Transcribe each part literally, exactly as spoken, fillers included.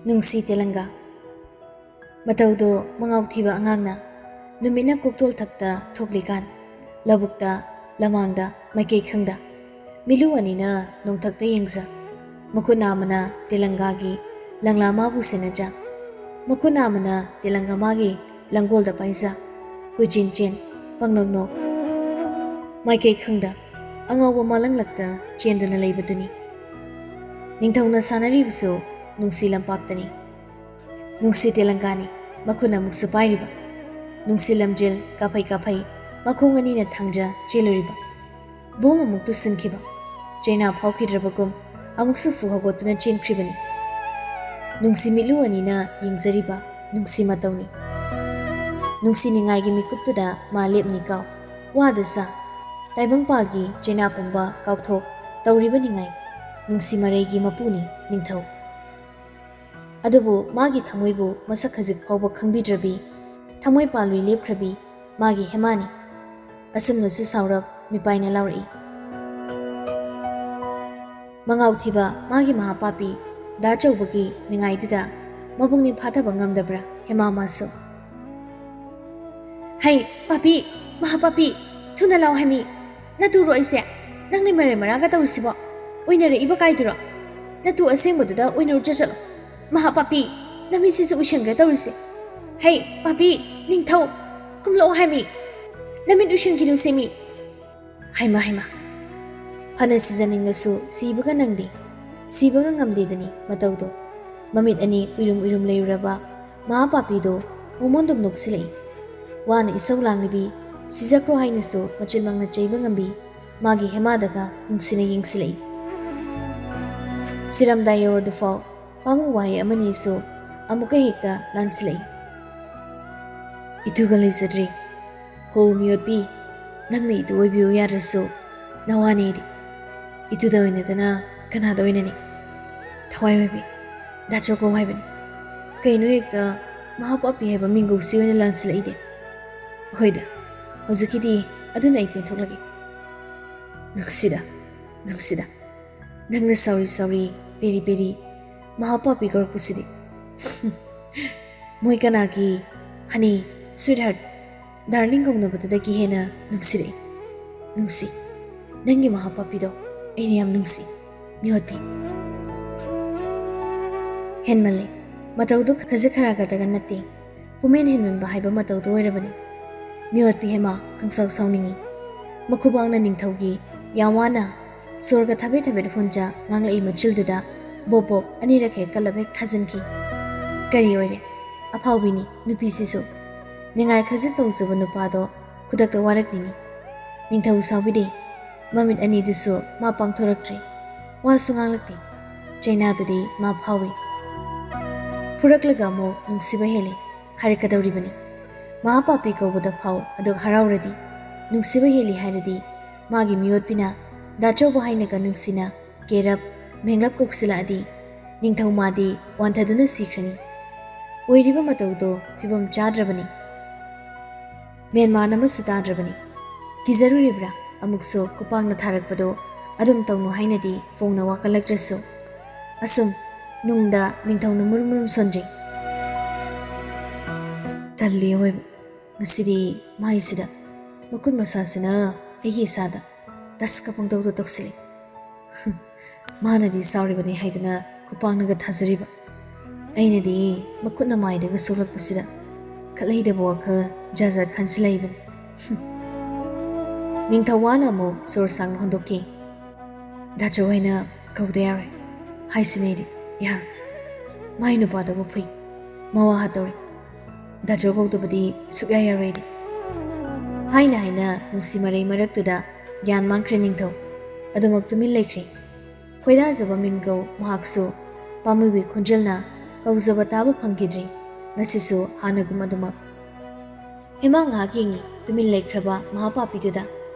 ꯅꯨꯡꯁꯤ ꯇꯦꯂꯪꯒꯥ꯫ ꯃꯇꯧꯗꯣ ꯃꯉꯥꯎ ꯊꯤꯕ ꯑꯉꯥꯡꯅ ꯅꯨꯃꯤꯠꯅ ꯀꯣꯛꯇꯣꯜ ꯊꯛꯇ ꯊꯣꯛꯂꯤꯀꯥꯟ, ꯂꯧꯕꯨꯛꯇ, ꯂꯃꯥꯡꯗ, ꯃꯥꯏꯀꯩ ꯈꯪꯗ ꯃꯤꯂꯨ ꯑꯅꯤꯅ ꯅꯣꯡꯊꯛꯇ ꯌꯦꯡꯖ꯫ ꯃꯈꯨꯠ ꯑꯃꯅ ꯇꯦꯂꯪꯒꯥꯒꯤ ꯂꯪꯂꯥ ꯃꯥꯕꯨ ꯁꯦꯟꯅꯖ, ꯃꯈꯨꯠ ꯑꯃꯅ ꯇꯦꯂꯪꯒꯥ ꯃꯥꯒꯤ ꯂꯪꯒꯣꯜꯗ ꯄꯥꯏꯖ꯫ ꯀꯣꯏꯆꯦꯟ ꯆꯦꯟ, ꯄꯪꯅꯣꯛ ꯅꯣꯛ, ꯃꯥꯏꯀꯩ ꯈꯪꯗ ꯑꯉꯥꯎꯕ ꯃꯥꯂꯪꯂꯛꯇ ꯆꯦꯟꯗꯨꯅ ꯂꯩꯕꯗꯨꯅꯤ꯫ ꯅꯤꯡꯊꯧꯅ ꯁꯥꯟꯅꯔꯤꯕꯁꯨ ꯅꯨꯡꯁꯤ ꯂꯝꯄꯥꯛꯇꯅꯤ꯫ ꯅꯨꯡꯁꯤ ꯇꯦꯂꯪꯒꯥꯅꯤ ꯃꯈꯨꯠ ꯑꯃꯨꯛꯁꯨ ꯄꯥꯏꯔꯤꯕ꯫ ꯅꯨꯡꯁꯤ ꯂꯝꯖꯦꯜ ꯀꯥꯐꯩ ꯀꯥꯐꯩ ꯃꯈꯣꯡ ꯑꯅꯤꯅ ꯊꯥꯡꯖ ꯆꯦꯜꯂꯨꯔꯤꯕ꯫ ꯕꯣꯝ ꯑꯃꯨꯛ ꯇꯨꯁꯤꯟꯈꯤꯕ꯫ ꯆꯩꯅꯥ ꯐꯥꯎꯈꯤꯗ꯭ꯔꯕꯒꯨꯝ ꯑꯃꯨꯛꯁꯨ ꯐꯨ ꯍꯧꯒꯠꯇꯨꯅ ꯆꯦꯟꯈ꯭ꯔꯤꯕꯅꯤ꯫ ꯅꯨꯡꯁꯤ ꯃꯤꯠꯂꯨ ꯑꯅꯤꯅ ꯌꯦꯡꯖꯔꯤꯕ ꯅꯨꯡꯁꯤ ꯃꯇꯧꯅꯤ꯫ ꯅꯨꯡꯁꯤꯅꯤꯡꯉꯥꯏꯒꯤ ꯃꯤꯀꯨꯞꯇꯨꯗ ꯃꯥ ꯂꯦꯞꯅꯤ ꯀꯥꯎ꯫ ꯋꯥꯗ ꯁꯥ꯫ ꯇꯥꯏꯕꯪꯄꯥꯜꯒꯤ ꯆꯩꯅꯥ ꯄꯨꯝꯕ ꯀꯥꯎꯊꯣꯛ ꯇꯧꯔꯤꯕ ꯅꯤꯡꯉꯥꯏ꯫ ꯅꯨꯡꯁꯤ ꯃꯔꯩꯒꯤ ꯃꯄꯨꯅꯤ ꯅꯤꯡꯊꯧ꯫ ꯑꯗꯨꯕꯨ ꯃꯥꯒꯤ ꯊꯃꯣꯏꯕꯨ ꯃꯁꯛ ꯈꯖꯤꯛ ꯐꯥꯎꯕ ꯈꯪꯕꯤꯗ꯭ꯔꯕꯤ, ꯊꯃꯣꯏ ꯄꯥꯜꯂꯣꯏ ꯂꯦꯞꯈ꯭ꯔꯕꯤ ꯃꯥꯒꯤ ꯍꯦꯃꯥꯅꯤ꯫ ꯑꯁꯨꯝꯅꯁꯨ ꯁꯥꯎꯔꯞ ꯃꯤꯄꯥꯏꯅ ꯂꯥꯎꯔꯛꯏ꯫ ꯃꯉꯥꯎ ꯊꯤꯕ ꯃꯥꯒꯤ ꯃꯍꯥꯄꯥꯄꯤ ꯗꯥ ꯆꯧꯕꯒꯤ ꯅꯤꯡꯉꯥꯏꯗꯨꯗ ꯃꯕꯨꯡꯅꯤ ꯐꯥꯊꯕ ꯉꯝꯗꯕ꯭ꯔꯥ ꯍꯦꯃꯥ ꯃꯥꯁꯨ? "ꯍꯩ, ꯄꯥꯄꯤ, ꯃꯍꯥꯄꯥꯄꯤ, ꯊꯨꯅ ꯂꯥꯎ ꯍꯥꯏꯃꯤ꯫ ꯅꯇꯨꯔꯣ ꯑꯩꯁꯦ? ꯅꯪꯅ ꯃꯔꯩ ꯃꯔꯥꯒ ꯇꯧꯔꯤꯁꯤꯕꯣ? ꯑꯣꯏꯅꯔꯛꯏꯕ ꯀꯥꯏꯗꯨꯔꯣ? ꯅꯇꯨ ꯑꯁꯦꯡꯕꯗꯨꯗ ꯑꯣꯏꯅꯔꯨ ꯆꯠꯂꯣ꯫ ꯃꯍꯥꯄꯥꯄꯤ, ꯅꯃꯤꯠꯁꯤꯁꯨ ꯎꯏꯁꯟꯈ꯭ꯔꯦ ꯇꯧꯔꯤꯁꯦ꯫ ꯍꯩ, ꯄꯥꯄꯤ, ꯅꯤꯡꯊꯧ, ꯀꯨꯝꯂꯛꯑꯣ ꯍꯥꯏꯃꯤ꯫ ꯅꯃꯤꯠ ꯎꯏꯁꯟꯈꯤꯅꯨ ꯁꯦꯃꯤ꯫" ꯍꯩꯃꯥ, ꯍꯩꯃꯥ꯫ ꯐꯅ ꯁꯤꯖꯅꯤꯡꯂꯁꯨ ꯁꯤꯕꯒ ꯅꯪꯗꯦ, ꯁꯤꯕꯒ ꯉꯝꯗꯦꯗꯨꯅꯤ ꯃꯇꯧꯗꯣ꯫ ꯃꯃꯤꯠ ꯑꯅꯤ ꯎꯏꯔꯨꯝ ꯎꯏꯔꯨꯝ ꯂꯩꯔꯨꯔꯕ ꯃꯍꯥꯄꯥꯄꯤꯗꯣ ꯃꯃꯣꯟꯗꯨꯝ ꯅꯣꯛꯁꯤꯜꯂꯛꯏ꯫ ꯋꯥꯅ ꯏꯁꯧ ꯂꯥꯡꯂꯤꯕꯤ, ꯁꯤꯖꯈ꯭ꯔꯣ ꯍꯥꯏꯅꯁꯨ ꯃꯆꯤꯟꯃꯛꯅ ꯆꯩꯕ ꯉꯝꯕꯤ ꯃꯥꯒꯤ ꯍꯦꯃꯥꯗꯒ ꯅꯨꯡꯁꯤꯅ ꯌꯦꯡꯁꯤꯜꯂꯛꯏ꯫ ꯁꯤꯔꯝꯗꯥꯏ ꯌꯧꯔꯗꯨꯐꯥꯎ ꯄꯥꯃꯨ ꯋꯥꯍꯩ ꯑꯃꯅꯤꯁꯨ ꯑꯃꯨꯛꯀ ꯍꯦꯛꯇ ꯂꯥꯟꯁꯤꯜꯂꯛꯏ꯫ "ꯏꯇꯨꯒ ꯂꯩꯖꯗ꯭ꯔꯦ꯫ ꯍꯣ ꯃꯤꯑꯣꯠꯄꯤ, ꯅꯪꯅ ꯏꯇꯨ ꯑꯣꯏꯕꯤꯌꯨ ꯌꯥꯗ꯭ꯔꯁꯨ ꯅꯋꯥꯅꯦꯗꯤ꯫ ꯏꯇꯨꯗ ꯑꯣꯏꯅꯗꯅ ꯀꯅꯥꯗ ꯑꯣꯏꯅꯅꯤ? ꯊꯋꯥꯏ ꯑꯣꯏꯕꯤ, ꯗꯥ ꯆꯣꯀꯣ ꯍꯥꯏꯕꯅꯤ꯫ ꯀꯩꯅꯣ ꯍꯦꯛꯇ ꯃꯍꯥꯄꯥꯄꯤ ꯍꯥꯏꯕ ꯃꯤꯡꯒꯧꯁꯤ ꯑꯣꯏꯅ ꯂꯥꯟꯁꯤꯜꯂꯛꯏꯗꯤ?" "ꯍꯣꯏꯗ, ꯍꯧꯖꯤꯛꯀꯤꯗꯤ ꯑꯗꯨꯅ ꯑꯩ ꯄꯦꯟꯊꯣꯛꯂꯒꯦ꯫" "ꯅꯨꯡꯁꯤꯗ, ꯅꯨꯡꯁꯤꯗ, ꯅꯪꯅ ꯁꯥꯎꯔꯤ ꯁꯥꯎꯔꯤ, ꯄꯦꯔꯤ ꯄꯦꯔꯤ ꯃꯍꯥꯄꯥꯄꯤ ꯀꯧꯔꯛꯄꯁꯤꯗꯤ ꯃꯣꯏ ꯀꯅꯥꯒꯤ honey, sweetheart, darling ꯀꯧꯅꯕꯗꯨꯗꯒꯤ ꯍꯦꯟꯅ ꯅꯨꯡꯁꯤꯔꯛꯏ꯫ ꯅꯨꯡꯁꯤ꯫ ꯅꯪꯒꯤ ꯃꯍꯥ ꯄꯥꯄꯤꯗꯣ ꯑꯩꯅ ꯌꯥꯝ ꯅꯨꯡꯁꯤ꯫ ꯃꯤꯑꯣꯠꯄꯤ꯫ ꯍꯦꯟꯃꯜꯂꯦ꯫ ꯃꯇꯧꯗꯨ ꯈꯖꯤꯛ ꯈꯔꯥꯒꯗꯒ ꯅꯠꯇꯦ꯫ ꯄꯨꯝꯍꯦꯟ ꯍꯦꯟꯃꯟꯕ ꯍꯥꯏꯕ ꯃꯇꯧꯗꯨ ꯑꯣꯏꯔꯕꯅꯤ꯫ ꯃꯤꯑꯣꯠꯄꯤ ꯍꯦꯃꯥ ꯈꯪꯁꯥꯎ ꯁꯥꯎꯅꯤꯡꯏ꯫ ꯃꯈꯨꯕꯥꯛꯅ ꯅꯤꯡꯊꯧꯒꯤ ꯌꯥꯝ ꯋꯥꯅ ꯁꯣꯔꯒ ꯊꯕꯦꯠ ꯊꯕꯦꯠ ꯍꯣꯟꯖ ꯉꯥꯡꯂꯛꯏ ꯃꯆꯤꯜꯗꯨꯗ ꯕꯣꯞ ꯕꯣꯞ ꯑꯅꯤꯔꯛ ꯍꯦꯛ ꯀꯜꯂꯕ ꯍꯦꯛ ꯊꯥꯖꯤꯟꯈꯤ꯫ ꯀꯔꯤ ꯑꯣꯏꯔꯦ? ꯑꯐꯥꯎꯕꯤꯅꯤ ꯅꯨꯄꯤꯁꯤꯁꯨ꯫ ꯅꯤꯡꯉꯥꯏ ꯈꯖꯤꯛ ꯇꯧꯖꯕ ꯅꯨꯄꯥꯗꯣ ꯈꯨꯗꯛꯇ ꯋꯥꯔꯛꯂꯤꯅꯤ꯫ ꯅꯤꯡꯊꯧ ꯁꯥꯎꯕꯤꯗꯦ꯫ ꯃꯃꯤꯠ ꯑꯅꯤꯗꯨꯁꯨ ꯃꯥ ꯄꯥꯡꯊꯣꯔꯛꯇ꯭ꯔꯦ꯫ ꯋꯥꯁꯨ ꯉꯥꯡꯂꯛꯇꯦ꯫ ꯆꯩꯅꯥꯗꯨꯗꯤ ꯃꯥ ꯐꯥꯎꯏ꯫ ꯐꯨꯔꯛꯂꯒ ꯑꯃꯨꯛ ꯅꯨꯡꯁꯤꯕ ꯍꯦꯜꯂꯤ ꯍꯥꯏꯔꯛꯀꯗꯧꯔꯤꯕꯅꯤ꯫ ꯃꯍꯥꯄꯥꯄꯤ ꯀꯧꯕꯗ ꯐꯥꯎ ꯑꯗꯨꯛ ꯍꯔꯥꯎꯔꯗꯤ, ꯅꯨꯡꯁꯤꯕ ꯍꯦꯜꯂꯤ ꯍꯥꯏꯔꯗꯤ, ꯃꯥꯒꯤ ꯃꯤꯑꯣꯠꯄꯤꯅ ꯗꯥꯆꯧꯕ ꯍꯥꯏꯅꯒ ꯅꯨꯡꯁꯤꯅ ꯀꯦꯔꯞ, ꯃꯦꯡꯂꯞ ꯀꯧꯁꯤꯜꯂꯛꯑꯗꯤ, ꯅꯤꯡꯊꯧ ꯃꯥꯗꯤ ꯋꯥꯟꯊꯗꯨꯅ ꯁꯤꯈ꯭ꯔꯅꯤ꯫ ꯑꯣꯏꯔꯤꯕ ꯃꯇꯧꯗꯣ ꯐꯤꯕꯝ ꯆꯥꯗ꯭ꯔꯕꯅꯤ꯫ ꯃꯦꯟꯃꯥꯟ ꯑꯃꯁꯨ ꯇꯥꯗ꯭ꯔꯕꯅꯤ꯫ ꯀꯤꯖꯔꯨꯔꯤꯕ꯭ꯔꯥ? ꯑꯃꯨꯛꯁꯨ ꯈꯨꯄꯥꯛꯅ ꯊꯥꯔꯛꯄꯗꯣ ꯑꯗꯨꯝ ꯇꯧꯅꯨ ꯍꯥꯏꯅꯗꯤ ꯐꯣꯡꯅ ꯋꯥꯀꯠꯂꯛꯇ꯭ꯔꯁꯨ꯫ ꯑꯁꯨꯝ ꯅꯨꯡꯗ ꯅꯤꯡꯊꯧꯅ ꯃꯨꯔꯨꯝ ꯃꯨꯔꯨꯝ ꯁꯣꯟꯖꯩ꯫ ꯇꯜꯂꯤ ꯑꯑꯣꯏꯕ꯫ ꯉꯁꯤꯗꯤ ꯃꯥꯏꯁꯤꯗ ꯃꯈꯨꯠ ꯃꯁꯥꯁꯤꯅ ꯑꯩꯒꯤ ꯏꯁꯥꯗ ꯇꯁꯀ ꯄꯪꯇꯧꯗ ꯇꯧꯁꯤꯜꯂꯤ꯫ ꯃꯥꯅꯗꯤ ꯁꯥꯎꯔꯤꯕꯅꯤ ꯍꯥꯏꯗꯅ ꯈꯨꯄꯥꯛꯅꯒ ꯊꯥꯖꯔꯤꯕ꯫ ꯑꯩꯅꯗꯤ ꯃꯈꯨꯠꯅ ꯃꯥꯏꯗꯒ ꯁꯣꯛꯂꯛꯄꯁꯤꯗ ꯈꯠꯂꯩꯗꯕ ꯋꯥꯈꯜ ꯖꯥꯠ ꯖꯥꯠ ꯈꯟꯁꯤꯜꯂꯛꯏꯕꯅꯤ꯫ ꯅꯤꯡꯊꯧ ꯋꯥꯅ ꯑꯃꯨꯛ ꯁꯣꯔ ꯁꯥꯡꯅ ꯍꯣꯟꯗꯣꯛꯈꯤ꯫ ꯗꯥꯆꯧ ꯍꯥꯏꯅ ꯀꯧꯗ ꯌꯥꯔꯣꯏ ꯍꯥꯏꯁꯤꯅꯦ ꯑꯩꯗꯤ꯫ ꯌꯥꯔꯣꯏ꯫ ꯃꯥꯏ ꯅꯨꯄꯥꯗꯨꯕꯨ ꯐꯨꯏ꯫ ꯃꯋꯥ ꯍꯥꯠꯇꯧꯔꯦ꯫ ꯗꯥꯆꯧ ꯀꯧꯗꯕꯗꯤ ꯁꯨꯛꯌꯥ ꯌꯥꯔꯣꯏ ꯑꯩꯗꯤ꯫ ꯍꯥꯏꯅ ꯍꯥꯏꯅ ꯅꯨꯡꯁꯤ ꯃꯔꯩ ꯃꯔꯛꯇꯨꯗ ꯒ꯭ꯌꯥꯟ ꯃꯥꯡꯈ꯭ꯔꯦ ꯅꯤꯡꯊꯧ꯫ ꯑꯗꯨꯃꯛ ꯇꯨꯃꯤꯟ ꯂꯩꯈ꯭ꯔꯦ꯫ ꯈꯣꯏꯗꯥꯖꯕ ꯃꯤꯡꯒꯧ ꯃꯍꯥꯛꯁꯨ ꯄꯥꯝꯃꯨꯕꯤ ꯈꯣꯟꯖꯦꯜꯅ ꯀꯧꯖꯕ ꯇꯥꯕ ꯐꯪꯈꯤꯗ꯭ꯔꯦ꯫ ꯉꯁꯤꯁꯨ ꯍꯥꯟꯅꯒꯨꯝ ꯑꯗꯨꯃꯛ꯫ ꯍꯦꯃꯥ ꯉꯥꯏꯍꯥꯛ ꯌꯦꯡꯉꯤ ꯇꯨꯃꯤꯟ ꯂꯩꯈ꯭ꯔꯕ ꯃꯍꯥꯄꯥꯄꯤꯗꯨꯗ꯫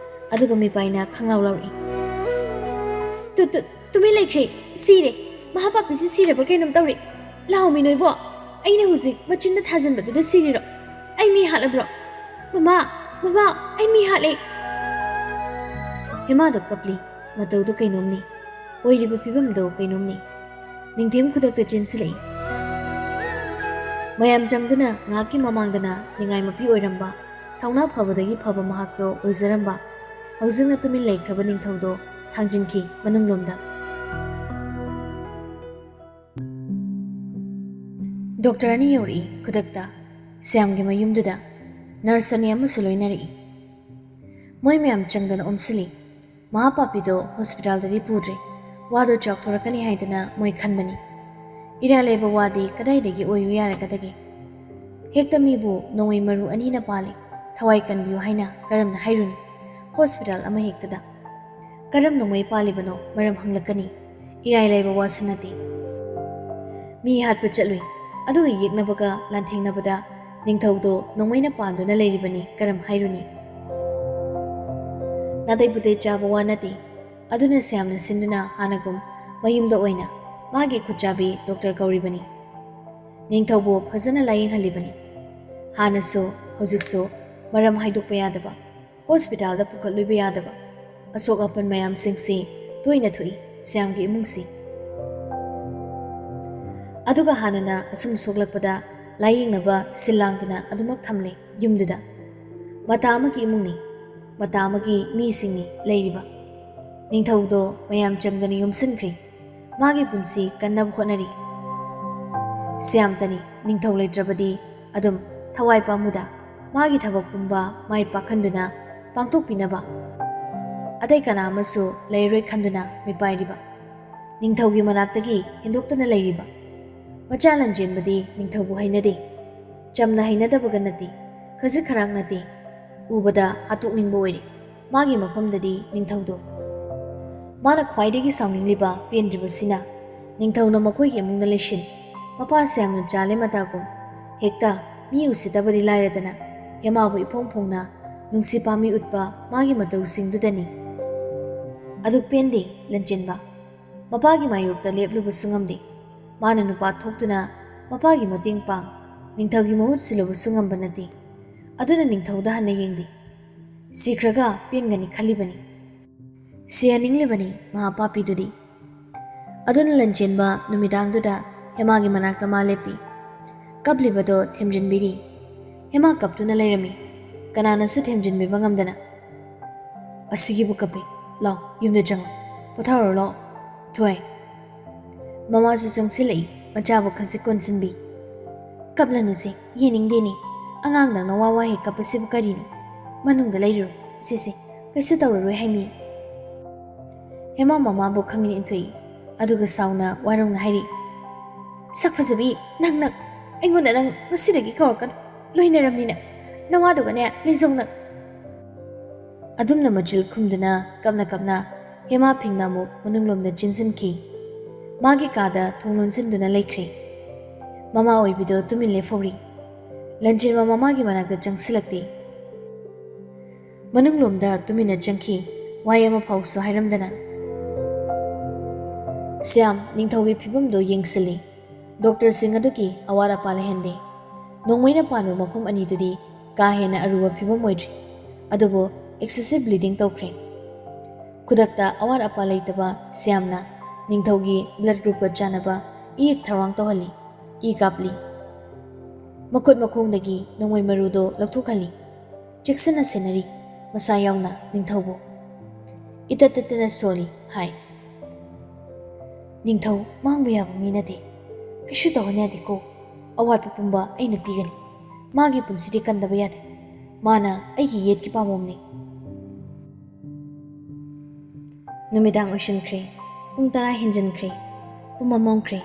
ꯑꯗꯨꯒ ꯃꯤꯄꯥꯏꯅ ꯈꯪꯂꯥꯎ ꯂꯥꯎꯔꯛꯏ꯫ "ꯇꯨ, ꯇꯨ, ꯇꯨꯃꯤꯟ ꯂꯩꯈ꯭ꯔꯦ꯫ ꯁꯤꯔꯦ꯫ ꯃꯍꯥꯄꯥꯄꯤꯁꯤ ꯁꯤꯔꯕ꯭ꯔꯥ ꯀꯩꯅꯣꯝ ꯇꯧꯔꯦ꯫ ꯂꯥꯛꯑꯣꯃꯤ ꯅꯣꯏꯕꯣ꯫ ꯑꯩꯅ ꯍꯧꯖꯤꯛ ꯃꯆꯤꯟꯗ ꯊꯥꯖꯤꯟꯕꯗꯨꯗ ꯁꯤꯔꯤꯔꯣ? ꯑꯩ ꯃꯤ ꯍꯥꯠꯂꯕ꯭ꯔꯣ? ꯃꯃꯥ, ꯃꯃꯥ, ꯑꯩ ꯃꯤ ꯍꯥꯠꯂꯦ!" ꯍꯦꯃꯥꯗꯣ ꯀꯞꯂꯤ꯫ ꯃꯇꯧꯗꯣ ꯀꯩꯅꯣꯝꯅꯤ꯫ ꯑꯣꯏꯔꯤꯕ ꯐꯤꯕꯝꯗꯣ ꯀꯩꯅꯣꯝꯅꯤ꯫ ꯅꯤꯡꯊꯦꯝ ꯈꯨꯗꯛꯇ ꯆꯦꯟꯁꯤꯜꯂꯛꯏ꯫ ꯃꯌꯥꯝ ꯆꯪꯗꯨꯅ ꯉꯥꯏꯍꯥꯛꯀꯤ ꯃꯃꯥꯡꯗꯅ ꯅꯤꯡꯉꯥꯏ ꯃꯄꯤ ꯑꯣꯏꯔꯝꯕ, ꯊꯧꯅꯥ ꯐꯕꯗꯒꯤ ꯐꯕ ꯃꯍꯥꯛꯇꯣ ꯑꯣꯏꯖꯔꯝꯕ, ꯍꯧꯖꯤꯛꯅ ꯇꯨꯃꯤꯟ ꯂꯩꯈ꯭ꯔꯕ ꯅꯤꯡꯊꯧꯗꯣ ꯊꯥꯡꯖꯤꯟꯈꯤ ꯃꯅꯨꯡꯂꯣꯝꯗ꯫ ꯗꯣꯛꯇꯔ ꯑꯅꯤ ꯌꯧꯔꯛꯏ ꯈꯨꯗꯛꯇ꯫ ꯁ꯭ꯌꯥꯝꯒꯤ ꯃꯌꯨꯝꯗꯨꯗ ꯅꯔꯁ ꯑꯅꯤ ꯑꯃꯁꯨ ꯂꯣꯏꯅꯔꯛꯏ꯫ ꯃꯣꯏ ꯃꯌꯥꯝ ꯆꯪꯗꯅ ꯑꯣꯝꯁꯤꯜꯂꯤ꯫ ꯃꯍꯥꯄꯥꯄꯤꯗꯣ ꯍꯣꯁꯄꯤꯇꯥꯜꯗꯗꯤ ꯄꯨꯗ꯭ꯔꯦ꯫ ꯋꯥꯗꯣ ꯆꯥꯎꯊꯣꯔꯛꯀꯅꯤ ꯍꯥꯏꯗꯅ ꯃꯣꯏ ꯈꯟꯕꯅꯤ꯫ ꯏꯔꯥꯏ ꯂꯩꯕ ꯋꯥꯗꯤ ꯀꯗꯥꯏꯗꯒꯤ ꯑꯣꯏꯌꯨ ꯌꯥꯔꯒꯗꯒꯦ? ꯍꯦꯛꯇ ꯃꯤꯕꯨ ꯅꯣꯡꯃꯩ ꯃꯔꯨ ꯑꯅꯤꯅ ꯄꯥꯜꯂꯤ, ꯊꯋꯥꯏ ꯀꯟꯕꯤꯌꯨ ꯍꯥꯏꯅ ꯀꯔꯝꯅ ꯍꯥꯏꯔꯨꯅꯤ? ꯍꯣꯁꯄꯤꯇꯥꯜ ꯑꯃ ꯍꯦꯛꯇꯗ꯫ ꯀꯔꯝ ꯅꯣꯡꯃꯩ ꯄꯥꯜꯂꯤꯕꯅꯣ ꯃꯔꯝ ꯍꯪꯂꯛꯀꯅꯤ꯫ ꯏꯔꯥꯏ ꯂꯥꯏꯕ ꯋꯥꯁꯨ ꯅꯠꯇꯦ꯫ ꯃꯤ ꯍꯥꯠꯄ ꯆꯠꯂꯨꯏ, ꯑꯗꯨꯒ ꯌꯦꯛꯅꯕꯒ ꯂꯥꯟꯊꯦꯡꯅꯕꯗ ꯅꯤꯡꯊꯧꯗꯣ ꯅꯣꯡꯃꯩꯅ ꯄꯥꯟꯗꯨꯅ ꯂꯩꯔꯤꯕꯅꯤ, ꯀꯔꯝ ꯍꯥꯏꯔꯨꯅꯤ? ꯅꯥꯇꯩ ꯄꯨꯇꯩ ꯆꯥꯕ ꯋꯥ ꯅꯠꯇꯦ꯫ ꯑꯗꯨꯅ ꯁ꯭ꯌꯥꯝꯅ ꯁꯤꯟꯗꯨꯅ ꯍꯥꯟꯅꯒꯨꯝ ꯃꯌꯨꯝꯗ ꯑꯣꯏꯅ ꯃꯥꯒꯤ ꯈꯨꯠꯆꯥꯕꯤ ꯗꯣꯛꯇꯔ ꯀꯧꯔꯤꯕꯅꯤ꯫ ꯅꯤꯡꯊꯧꯕꯨ ꯐꯖꯅ ꯂꯥꯌꯦꯡꯍꯜꯂꯤꯕꯅꯤ꯫ ꯍꯥꯟꯅꯁꯨ ꯍꯧꯖꯤꯛꯁꯨ ꯃꯔꯝ ꯍꯥꯏꯗꯣꯛꯄ ꯌꯥꯗꯕ, ꯍꯣꯁꯄꯤꯇꯥꯜꯗ ꯄꯨꯈꯠꯂꯨꯕ ꯌꯥꯗꯕ ꯑꯁꯣꯛ ꯑꯄꯟ ꯃꯌꯥꯝꯁꯤꯡꯁꯤ ꯇꯣꯏꯅ ꯊꯣꯛꯏ ꯁ꯭ꯌꯥꯝꯒꯤ ꯏꯃꯨꯡꯁꯤ꯫ ꯑꯗꯨꯒ ꯍꯥꯟꯅꯅ ꯑꯁꯨꯝ ꯁꯣꯛꯂꯛꯄꯗ ꯂꯥꯌꯦꯡꯅꯕ ꯁꯤꯜ ꯂꯥꯡꯗꯨꯅ ꯑꯗꯨꯃꯛ ꯊꯝꯂꯦ ꯌꯨꯝꯗꯨꯗ꯫ ꯃꯇꯥ ꯑꯃꯒꯤ ꯏꯃꯨꯡꯅꯤ, ꯃꯇꯥ ꯑꯃꯒꯤ ꯃꯤꯁꯤꯡꯅꯤ ꯂꯩꯔꯤꯕ꯫ ꯅꯤꯡꯊꯧꯗꯣ ꯃꯌꯥꯝ ꯆꯪꯗꯅ ꯌꯣꯝꯁꯤꯟꯈ꯭ꯔꯦ꯫ ꯃꯥꯒꯤ ꯄꯨꯟꯁꯤ ꯀꯟꯅꯕ ꯍꯣꯠꯅꯔꯤ꯫ ꯁ꯭ꯌꯥꯝꯇꯅꯤ ꯅꯤꯡꯊꯧ ꯂꯩꯇ꯭ꯔꯕꯗꯤ ꯑꯗꯨꯝ ꯊꯋꯥꯏ ꯄꯥꯝꯃꯨꯗ ꯃꯥꯒꯤ ꯊꯕꯛ ꯄꯨꯝꯕ ꯃꯥꯏ ꯄꯥꯛꯍꯟꯗꯨꯅ ꯄꯥꯡꯊꯣꯛꯄꯤꯅꯕ ꯑꯇꯩ ꯀꯅꯥ ꯑꯃꯁꯨ ꯂꯩꯔꯔꯣꯏ ꯈꯟꯗꯨꯅ ꯃꯤꯄꯥꯏꯔꯤꯕ꯫ ꯅꯤꯡꯊꯧꯒꯤ ꯃꯅꯥꯛꯇꯒꯤ ꯍꯦꯟꯗꯣꯛꯇꯅ ꯂꯩꯔꯤꯕ꯫ ꯃꯆꯥ ꯂꯥꯟꯖꯦꯟꯕꯗꯤ ꯅꯤꯡꯊꯧꯕꯨ ꯍꯩꯅꯗꯦ꯫ ꯆꯝꯅ ꯍꯩꯅꯗꯕꯒ ꯅꯠꯇꯦ, ꯈꯖꯤꯛ ꯈꯔꯥꯛ ꯅꯠꯇꯦ, ꯎꯕꯗ ꯍꯥꯠꯇꯣꯛꯅꯤꯡꯕ ꯑꯣꯏꯔꯦ ꯃꯥꯒꯤ ꯃꯐꯝꯗꯗꯤ ꯅꯤꯡꯊꯧꯗꯣ꯫ ꯃꯥꯅ ꯈ꯭ꯋꯥꯏꯗꯒꯤ ꯁꯥꯎꯅꯤꯡꯂꯤꯕ ꯄꯦꯟꯗ꯭ꯔꯤꯕꯁꯤꯅ ꯅꯤꯡꯊꯧꯅ ꯃꯈꯣꯏꯒꯤ ꯏꯃꯨꯡꯗ ꯂꯩꯁꯤꯟ, ꯃꯄꯥꯁꯦ ꯌꯥꯝꯅ ꯆꯥꯂꯦ ꯃꯇꯥꯒꯨꯝ꯫ ꯍꯦꯛꯇ ꯃꯤ ꯎꯁꯤꯠꯇꯕꯗꯤ ꯂꯥꯏꯔꯗꯅ ꯍꯦꯃꯥꯕꯨ ꯏꯐꯣꯡ ꯐꯣꯡꯅ ꯅꯨꯡꯁꯤ ꯄꯥꯝꯃꯤ ꯎꯠꯄ ꯃꯥꯒꯤ ꯃꯇꯧꯁꯤꯡꯗꯨꯗꯅꯤ꯫ ꯑꯗꯨ ꯄꯦꯟꯗꯦ ꯂꯟꯆꯦꯟꯕ꯫ ꯃꯄꯥꯒꯤ ꯃꯥꯌꯣꯛꯇ ꯂꯦꯞꯂꯨꯕꯁꯨ ꯉꯝꯗꯦ꯫ ꯃꯥꯅ ꯅꯨꯄꯥ ꯊꯣꯛꯇꯨꯅ ꯃꯄꯥꯒꯤ ꯃꯇꯦꯡ ꯄꯥꯡ, ꯅꯤꯡꯊꯧꯒꯤ ꯃꯍꯨꯠ ꯁꯤꯜꯂꯨꯕꯁꯨ ꯉꯝꯕ ꯅꯠꯇꯦ꯫ ꯑꯗꯨꯅ ꯅꯤꯡꯊꯧꯗ ꯍꯟꯅ ꯌꯦꯡꯗꯦ꯫ ꯁꯤꯈ꯭ꯔꯒ ꯄꯦꯟꯒꯅꯤ ꯈꯜꯂꯤꯕꯅꯤ꯫ ꯁꯤꯍꯟꯅꯤꯡꯂꯤꯕꯅꯤ ꯃꯍꯥꯄꯥꯄꯤꯗꯨꯗꯤ꯫ ꯑꯗꯨꯅ ꯂꯟꯆꯦꯟꯕ ꯅꯨꯃꯤꯗꯥꯡꯗꯨꯗ ꯍꯦꯃꯥꯒꯤ ꯃꯅꯥꯛꯇ ꯃꯥ ꯂꯦꯞꯄꯤ꯫ ꯀꯞꯂꯤꯕꯗꯣ ꯊꯦꯝꯖꯤꯟꯕꯤꯔꯤ꯫ ꯍꯦꯃꯥ ꯀꯞꯇꯨꯅ ꯂꯩꯔꯝꯃꯤ꯫ ꯀꯅꯥꯅꯁꯨ ꯊꯦꯝꯖꯤꯟꯕꯤꯕ ꯉꯝꯗꯅ, "ꯑꯁꯤꯒꯤꯕꯨ ꯀꯞꯄꯤ? ꯂꯥꯎ, ꯌꯨꯝꯗ ꯆꯪꯉꯣ, ꯄꯣꯊꯥꯔꯨꯔꯣ ꯂꯥꯎ, ꯊꯣꯏ꯫" ꯃꯃꯥꯁꯨ ꯆꯪꯁꯤꯜꯂꯛꯏ, ꯃꯆꯥꯕꯨ ꯈꯖꯤꯛ ꯀꯣꯟꯁꯤꯟꯕꯤ꯫ "ꯀꯞꯂꯅꯨꯁꯦ, ꯌꯦꯡꯅꯤꯡꯗꯦꯅꯦ꯫ ꯑꯉꯥꯡꯗꯧꯅ ꯋꯥ ꯋꯥ ꯍꯦꯛ ꯀꯞꯄꯁꯤꯕꯨ ꯀꯔꯤꯅꯣ? ꯃꯅꯨꯡꯗ ꯂꯩꯔꯨꯔꯣ, ꯁꯤꯁꯦ, ꯀꯩꯁꯨ ꯇꯧꯔꯔꯣꯏ ꯍꯥꯏꯃꯤ꯫" ꯍꯦꯃꯥ ꯃꯃꯥꯕꯨ ꯈꯪꯏꯟ ꯏꯟꯊꯣꯛꯏ, ꯑꯗꯨꯒ ꯁꯥꯎꯅ ꯋꯥꯔꯧꯅ ꯍꯥꯏꯔꯤ, "ꯁꯛ ꯐꯖꯕꯤ, ꯅꯪꯅ ꯑꯩꯉꯣꯟꯗ ꯅꯪ ꯉꯁꯤꯗꯒꯤ ꯀꯧꯔꯛꯀꯅꯨ, ꯂꯣꯏꯅꯔꯝꯅꯤꯅ, ꯅꯋꯥꯗꯨꯒꯅꯦ ꯂꯩꯖꯧ ꯅꯪ꯫" ꯑꯗꯨꯝꯅ ꯃꯆꯤꯜ ꯈꯨꯝꯗꯨꯅ ꯀꯞꯅ ꯀꯞꯅ ꯍꯦꯃꯥ ꯐꯤꯡꯅ ꯑꯃꯨꯛ ꯃꯅꯨꯡꯂꯣꯝꯗ ꯆꯦꯟꯁꯤꯟꯈꯤ꯫ ꯃꯥꯒꯤ ꯀꯥꯗ ꯊꯣꯡ ꯂꯣꯟꯁꯤꯟꯗꯨꯅ ꯂꯩꯈ꯭ꯔꯦ꯫ ꯃꯃꯥ ꯑꯣꯏꯕꯤꯗꯣ ꯇꯨꯃꯤꯟ ꯂꯦꯞꯍꯧꯔꯤ꯫ ꯂꯟꯖꯦꯟꯕ ꯃꯃꯥꯒꯤ ꯃꯅꯥꯛꯇ ꯆꯪꯁꯤꯜꯂꯛꯇꯦ꯫ ꯃꯅꯨꯡꯂꯣꯝꯗ ꯇꯨꯃꯤꯟꯅ ꯆꯪꯈꯤ, ꯋꯥꯍꯩ ꯑꯃ ꯐꯥꯎꯁꯨ ꯍꯥꯏꯔꯝꯗꯅ꯫ ꯁ꯭ꯌꯥꯝ ꯅꯤꯡꯊꯧꯒꯤ ꯐꯤꯕꯝꯗꯨ ꯌꯦꯡꯁꯤꯜꯂꯤ꯫ ꯗꯣꯛꯇꯔꯁꯤꯡ ꯑꯗꯨꯒꯤ ꯑꯋꯥꯠ ꯑꯄꯥ ꯂꯩꯍꯟꯗꯦ꯫ ꯅꯣꯡꯃꯩꯅ ꯄꯥꯟꯕ ꯃꯐꯝ ꯑꯅꯤꯗꯨꯗꯤ ꯀꯥ ꯍꯦꯟꯅ ꯑꯔꯨꯕ ꯐꯤꯕꯝ ꯑꯣꯏꯗ꯭ꯔꯤ, ꯑꯗꯨꯕꯨ excessive bleeding ꯇꯧꯈ꯭ꯔꯦ꯫ ꯈꯨꯗꯛꯇ ꯑꯋꯥꯠ ꯑꯄꯥ ꯂꯩꯇꯕ ꯁ꯭ꯌꯥꯝꯅ ꯅꯤꯡꯊꯧꯒꯤ blood groupꯀ ꯆꯥꯟꯅꯕ ꯏ ꯊꯧꯔꯥꯡ ꯇꯧꯍꯜꯂꯤ, ꯏ ꯀꯥꯞꯂꯤ꯫ ꯃꯈꯨꯠ ꯃꯈꯣꯡꯗꯒꯤ ꯅꯣꯡꯃꯩ ꯃꯔꯨꯗꯣ ꯂꯧꯊꯣꯛꯍꯜꯂꯤ꯫ ꯆꯦꯛꯁꯤꯟꯅ ꯁꯦꯟꯅꯔꯤ, ꯃꯁꯥ ꯌꯥꯎꯅ ꯅꯤꯡꯊꯧꯕꯨ꯫ ꯏꯇꯠ ꯇꯠꯇꯅ ꯁꯣꯜꯂꯤ ꯍꯥꯏ꯫ "ꯅꯤꯡꯊꯧ ꯃꯥꯡꯕ ꯌꯥꯕ ꯃꯤ ꯅꯠꯇꯦ꯫ ꯀꯩꯁꯨ ꯇꯧꯍꯟ ꯌꯥꯗꯦꯀꯣ꯫ ꯑꯋꯥꯠꯄ ꯄꯨꯝꯕ ꯑꯩꯅ ꯄꯤꯒꯅꯤ꯫ ꯃꯥꯒꯤ ꯄꯨꯟꯁꯤꯗꯤ ꯀꯟꯗꯕ ꯌꯥꯗꯦ꯫ ꯃꯥꯅ ꯑꯩꯒꯤ ꯌꯦꯠꯀꯤ ꯄꯥꯝꯕꯣꯝꯅꯤ꯫" ꯅꯨꯃꯤꯗꯥꯡ ꯑꯣꯏꯁꯤꯟꯈ꯭ꯔꯦ꯫ ꯄꯨꯡ ꯇꯔꯥ ꯍꯦꯟꯖꯤꯟꯈ꯭ꯔꯦ꯫ ꯄꯨꯝꯃꯝ ꯃꯝꯈ꯭ꯔꯦ꯫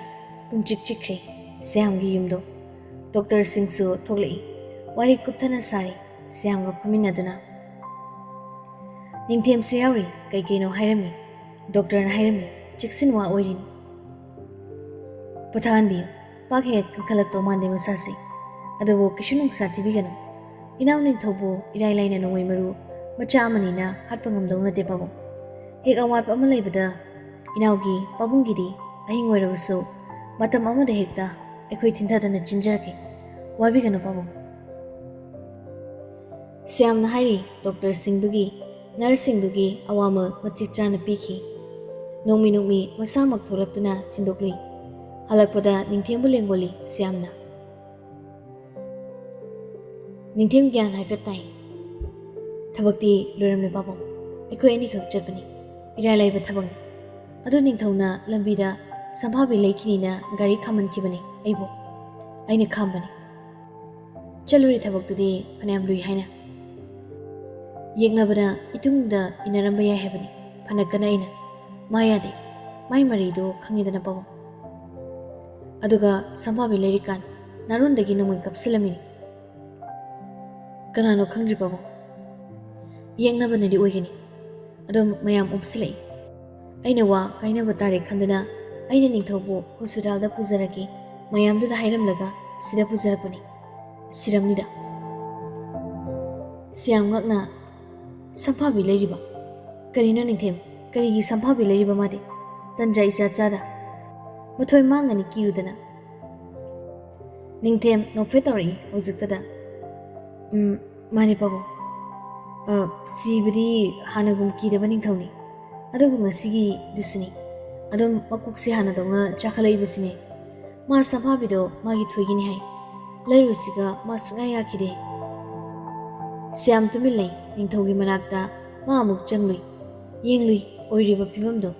ꯄꯨꯝꯆꯤꯛ ꯆꯤꯛꯈ꯭ꯔꯦ ꯁ꯭ꯌꯥꯝꯒꯤ ꯌꯨꯝꯗꯣ꯫ ꯗꯣꯛꯇꯔꯁꯤꯡꯁꯨ ꯊꯣꯛꯂꯛꯏ꯫ ꯋꯥꯔꯤ ꯀꯨꯞꯊꯅ ꯁꯥꯔꯤ ꯁ꯭ꯌꯥꯝꯒ ꯐꯝꯃꯤꯟꯅꯗꯨꯅ꯫ ꯅꯤꯡꯊꯦꯝꯁꯨ ꯌꯥꯎꯔꯤ꯫ ꯀꯩ ꯀꯩꯅꯣ ꯍꯥꯏꯔꯝꯃꯤ꯫ ꯗꯣꯛꯇꯔꯅ ꯍꯥꯏꯔꯝꯃꯤ, "ꯆꯦꯛꯁꯤꯟ ꯋꯥ ꯑꯣꯏꯔꯤꯅꯤ꯫ ꯄꯣꯊꯥꯍꯟꯕꯤꯌꯨ꯫ ꯄꯥꯛ ꯍꯦꯛ ꯀꯟꯈꯠꯂꯛꯇꯧ ꯃꯥꯟꯗꯦ ꯃꯁꯥꯁꯦ꯫ ꯑꯗꯨꯕꯨ ꯀꯩꯁꯨ ꯅꯨꯡꯁꯥ ꯊꯤꯕꯤꯒꯅꯨ꯫ ꯏꯅꯥꯎ ꯅꯤꯡꯊꯧꯕꯨ ꯏꯔꯥꯏ ꯂꯥꯏꯅ ꯅꯣꯡꯃꯩ ꯃꯔꯨ ꯃꯆꯥ ꯑꯃꯅꯤꯅ ꯍꯥꯠꯄ ꯉꯝꯗꯧ ꯅꯠꯇꯦ ꯄꯥꯕꯨꯡ꯫ ꯍꯦꯛ ꯑꯋꯥꯠꯄ ꯑꯃ ꯂꯩꯕꯗ ꯏꯅꯥꯎꯒꯤ ꯄꯥꯕꯨꯡꯒꯤꯗꯤ ꯑꯍꯤꯡ ꯑꯣꯏꯔꯕꯁꯨ ꯃꯇꯝ ꯑꯃꯗ ꯍꯦꯛꯇ ꯑꯩꯈꯣꯏ ꯊꯤꯟꯊꯗꯅ ꯆꯦꯟꯖꯔꯛꯀꯦ꯫ ꯋꯥꯕꯤꯒꯅꯨ ꯄꯥꯕꯨꯡ꯫" ꯁ꯭ꯌꯥꯝꯅ ꯍꯥꯏꯔꯤ ꯗꯣꯛꯇꯔꯁꯤꯡꯗꯨꯒꯤ, ꯅꯔꯁꯁꯤꯡꯗꯨꯒꯤ ꯑꯋꯥꯃꯜ ꯃꯇꯤꯛ ꯆꯥꯅ ꯄꯤꯈꯤ꯫ ꯅꯣꯡꯃꯤ ꯅꯣꯡꯃꯤ ꯃꯁꯥꯃꯛ ꯊꯣꯛꯂꯛꯇꯨꯅ ꯊꯤꯟꯗꯣꯛꯂꯨꯏ꯫ ꯍꯜꯂꯛꯄꯗ ꯅꯤꯡꯊꯦꯝꯕꯨ ꯂꯦꯡꯒꯣꯜꯂꯤ ꯁ꯭ꯌꯥꯝꯅ꯫ ꯅꯤꯡꯊꯦꯝ ꯒ꯭ꯌꯥꯟ ꯍꯥꯏꯐꯦꯠ ꯇꯥꯏ꯫ ꯊꯕꯛꯇꯤ ꯂꯣꯏꯔꯝꯂꯦ ꯄꯥꯕꯨꯡ꯫ ꯑꯩꯈꯣꯏ ꯑꯅꯤꯈꯛ ꯆꯠꯄꯅꯤ꯫ ꯏꯔꯥꯏ ꯂꯥꯏꯕ ꯊꯕꯛꯅꯤ꯫ ꯑꯗꯨ ꯅꯤꯡꯊꯧꯅ ꯂꯝꯕꯤꯗ ꯁꯝꯐꯥꯕꯤ ꯂꯩꯈꯤꯅꯤꯅ ꯒꯥꯔꯤ ꯈꯥꯝꯍꯟꯈꯤꯕꯅꯤ ꯑꯩꯕꯨ꯫ ꯑꯩꯅ ꯈꯥꯝꯕꯅꯤ꯫ ꯆꯠꯂꯨꯔꯤ ꯊꯕꯛꯇꯨꯗꯤ ꯐꯅꯌꯥꯝ ꯂꯨꯏ ꯍꯥꯏꯅ꯫ ꯌꯦꯛꯅꯕꯅ ꯏꯇꯨꯡꯗ ꯏꯟꯅꯔꯝꯕ ꯌꯥꯏ ꯍꯥꯏꯕꯅꯤ꯫ ꯐꯅ ꯀꯟꯅ ꯑꯩꯅ꯫ ꯃꯥ ꯌꯥꯗꯦ꯫ ꯃꯥꯏ ꯃꯔꯤꯗꯣ ꯈꯪꯉꯤꯗꯅ ꯄꯥꯕꯨꯡ꯫ ꯑꯗꯨꯒ ꯁꯝꯐꯥꯕꯤ ꯂꯩꯔꯤꯀꯥꯟ ꯅꯥꯔꯣꯟꯗꯒꯤ ꯅꯣꯡꯃꯩ ꯀꯥꯞꯁꯤꯜꯂꯝꯃꯤꯅꯤ꯫ ꯀꯅꯥꯅꯣ ꯈꯪꯗ꯭ꯔꯤ ꯄꯥꯕꯨꯡ꯫ ꯌꯦꯛꯅꯕꯅꯗꯤ ꯑꯣꯏꯒꯅꯤ꯫ ꯑꯗꯨꯝ ꯃꯌꯥꯝ ꯑꯣꯝꯁꯤꯜꯂꯛꯏ꯫ ꯑꯩꯅ ꯋꯥ ꯀꯥꯏꯅꯕ ꯇꯥꯔꯦ ꯈꯟꯗꯨꯅ ꯑꯩꯅ ꯅꯤꯡꯊꯧꯕꯨ ꯍꯣꯁꯄꯤꯇꯥꯜꯗ ꯄꯨꯖꯔꯒꯦ ꯃꯌꯥꯝꯗꯨꯗ ꯍꯥꯏꯔꯝꯂꯒ ꯁꯤꯗ ꯄꯨꯖꯔꯛꯄꯅꯤ꯫ ꯁꯤꯔꯝꯅꯤꯗ꯫ ꯁꯤ ꯌꯥꯝ ꯉꯛꯅ ꯁꯝꯐꯥꯕꯤ ꯂꯩꯔꯤꯕ꯫ ꯀꯔꯤꯅꯣ ꯅꯤꯡꯊꯦꯝ? ꯀꯔꯤꯒꯤ ꯁꯝꯐꯥꯕꯤ ꯂꯩꯔꯤꯕ ꯃꯥꯗꯤ? ꯇꯟꯖꯥ ꯏꯆꯥ ꯆꯥꯗ꯫ ꯃꯊꯣꯏ ꯃꯥꯡꯉꯅꯤ ꯀꯤꯔꯨꯗꯅ꯫ ꯅꯤꯡꯊꯦꯝ ꯅꯣꯛꯐꯦꯠ ꯇꯧꯔꯛꯏ ꯍꯧꯖꯤꯛꯇꯗ꯫ ꯎꯝ, ꯃꯥꯅꯦ ꯄꯥꯕꯨꯡ꯫ ꯑ, ꯁꯤꯕꯗꯤ ꯍꯥꯟꯅꯒꯨꯝ ꯀꯤꯗꯕ ꯅꯤꯡꯊꯧꯅꯤ꯫ ꯑꯗꯨꯕꯨ ꯉꯁꯤꯒꯤꯗꯨꯁꯨꯅꯤ꯫ ꯑꯗꯨꯝ ꯃꯀꯣꯛꯁꯦ ꯍꯥꯟꯅꯗꯧꯅ ꯆꯥꯈꯠꯂꯛꯏꯕꯁꯤꯅꯦ꯫ ꯃꯥ ꯁꯝꯐꯥꯕꯤꯗꯣ ꯃꯥꯒꯤ ꯊꯣꯏꯒꯤꯅꯤ ꯍꯥꯏ꯫ ꯂꯩꯔꯨꯁꯤꯒ ꯃꯥ ꯁꯨꯡꯌꯥ ꯌꯥꯈꯤꯗꯦ꯫ ꯁ꯭ꯌꯥꯝ ꯇꯨꯃꯤꯟ ꯂꯩ꯫ ꯅꯤꯡꯊꯧꯒꯤ ꯃꯅꯥꯛꯇ ꯃꯥ ꯑꯃꯨꯛ ꯆꯪꯂꯨꯏ꯫ ꯌꯦꯡꯂꯨꯏ ꯑꯣꯏꯔꯤꯕ ꯐꯤꯕꯝꯗꯨ꯫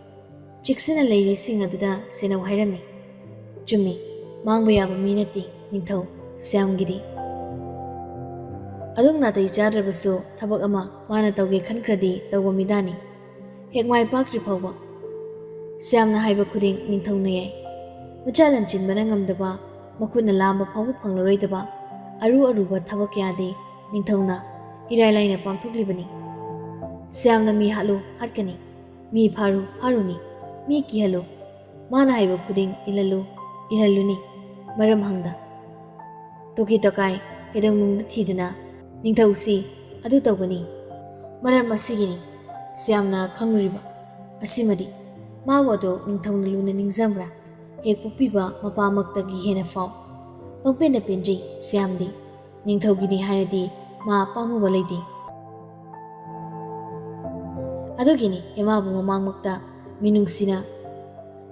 ꯆꯦꯛꯁꯤꯟꯅ ꯂꯩꯔꯤꯁꯤꯡ ꯑꯗꯨꯗ ꯁꯦꯅꯧ ꯍꯥꯏꯔꯝꯃꯤ꯫ ꯆꯨꯝꯃꯤ, ꯃꯥꯡꯕ ꯌꯥꯕ ꯃꯤ ꯅꯠꯇꯦ ꯅꯤꯡꯊꯧ ꯁ꯭ꯌꯥꯝꯒꯤꯗꯤ꯫ ꯑꯗꯨꯝ ꯅꯥꯇꯩ ꯆꯥꯗ꯭ꯔꯕꯁꯨ ꯊꯕꯛ ꯑꯃ ꯃꯥꯅ ꯇꯧꯒꯦ ꯈꯟꯈ꯭ꯔꯗꯤ ꯇꯧꯕ ꯃꯤꯗꯥꯅꯤ꯫ ꯍꯦꯛ ꯃꯥꯏ ꯄꯥꯛꯇ꯭ꯔꯤ ꯐꯥꯎꯕ꯫ ꯁ꯭ꯌꯥꯝꯅ ꯍꯥꯏꯕ ꯈꯨꯗꯤꯡ ꯅꯤꯡꯊꯧꯅ ꯌꯥꯏ꯫ ꯃꯆꯥ ꯂꯟꯆꯤꯟꯕꯅ ꯉꯝꯗꯕ, ꯃꯈꯨꯠꯅ ꯂꯥꯝꯕ ꯐꯥꯎꯕ ꯐꯪꯂꯔꯣꯏꯗꯕ ꯑꯔꯨ ꯑꯔꯨꯕ ꯊꯕꯛ ꯀꯌꯥꯗꯤ ꯅꯤꯡꯊꯧꯅ ꯏꯔꯥꯏ ꯂꯥꯏꯅ ꯄꯥꯡꯊꯣꯛꯂꯤꯕꯅꯤ꯫ ꯁ꯭ꯌꯥꯝꯅ ꯃꯤ ꯍꯥꯠꯂꯨ ꯍꯥꯠꯀꯅꯤ, ꯃꯤ ꯐꯥꯔꯨ ꯐꯥꯔꯨꯅꯤ, ꯃꯤ ꯀꯤꯍꯜꯂꯨ, ꯃꯥꯅ ꯍꯥꯏꯕ ꯈꯨꯗꯤꯡ ꯏꯜꯍꯜꯂꯨ ꯏꯜꯍꯜꯂꯨꯅꯤ, ꯃꯔꯝ ꯍꯪꯗ꯫ ꯇꯣꯀꯤ ꯇꯣꯀꯥꯏ ꯀꯩꯗꯧꯅꯨꯡꯗ ꯊꯤꯗꯅ ꯅꯤꯡꯊꯧꯁꯤ ꯑꯗꯨ ꯇꯧꯒꯅꯤ꯫ ꯃꯔꯝ ꯑꯁꯤꯒꯤꯅꯤ ꯁ꯭ꯌꯥꯝꯅ ꯈꯪꯂꯨꯔꯤꯕ꯫ ꯑꯁꯤꯃꯗꯤ ꯃꯥꯕꯨ ꯑꯗꯣ ꯅꯤꯡꯊꯧꯅ ꯂꯨꯅ ꯅꯤꯡꯖꯕ꯭ꯔꯥ? ꯍꯦꯛ ꯄꯣꯛꯄꯤꯕ ꯃꯄꯥꯃꯛꯇꯒꯤ ꯍꯦꯟꯅ ꯐꯥꯎ꯫ ꯄꯪꯄꯦꯟꯗ ꯄꯦꯟꯖꯩ ꯁ꯭ꯌꯥꯝꯗꯤ꯫ ꯅꯤꯡꯊꯧꯒꯤꯅꯤ ꯍꯥꯏꯔꯗꯤ ꯃꯥ ꯄꯥꯝꯃꯨꯕ ꯂꯩꯇꯦ꯫ ꯑꯗꯨꯒꯤꯅꯤ ꯏꯃꯥꯕꯨ ꯃꯃꯥꯡꯃꯛꯇ ꯃꯤꯅꯨꯡꯁꯤꯅ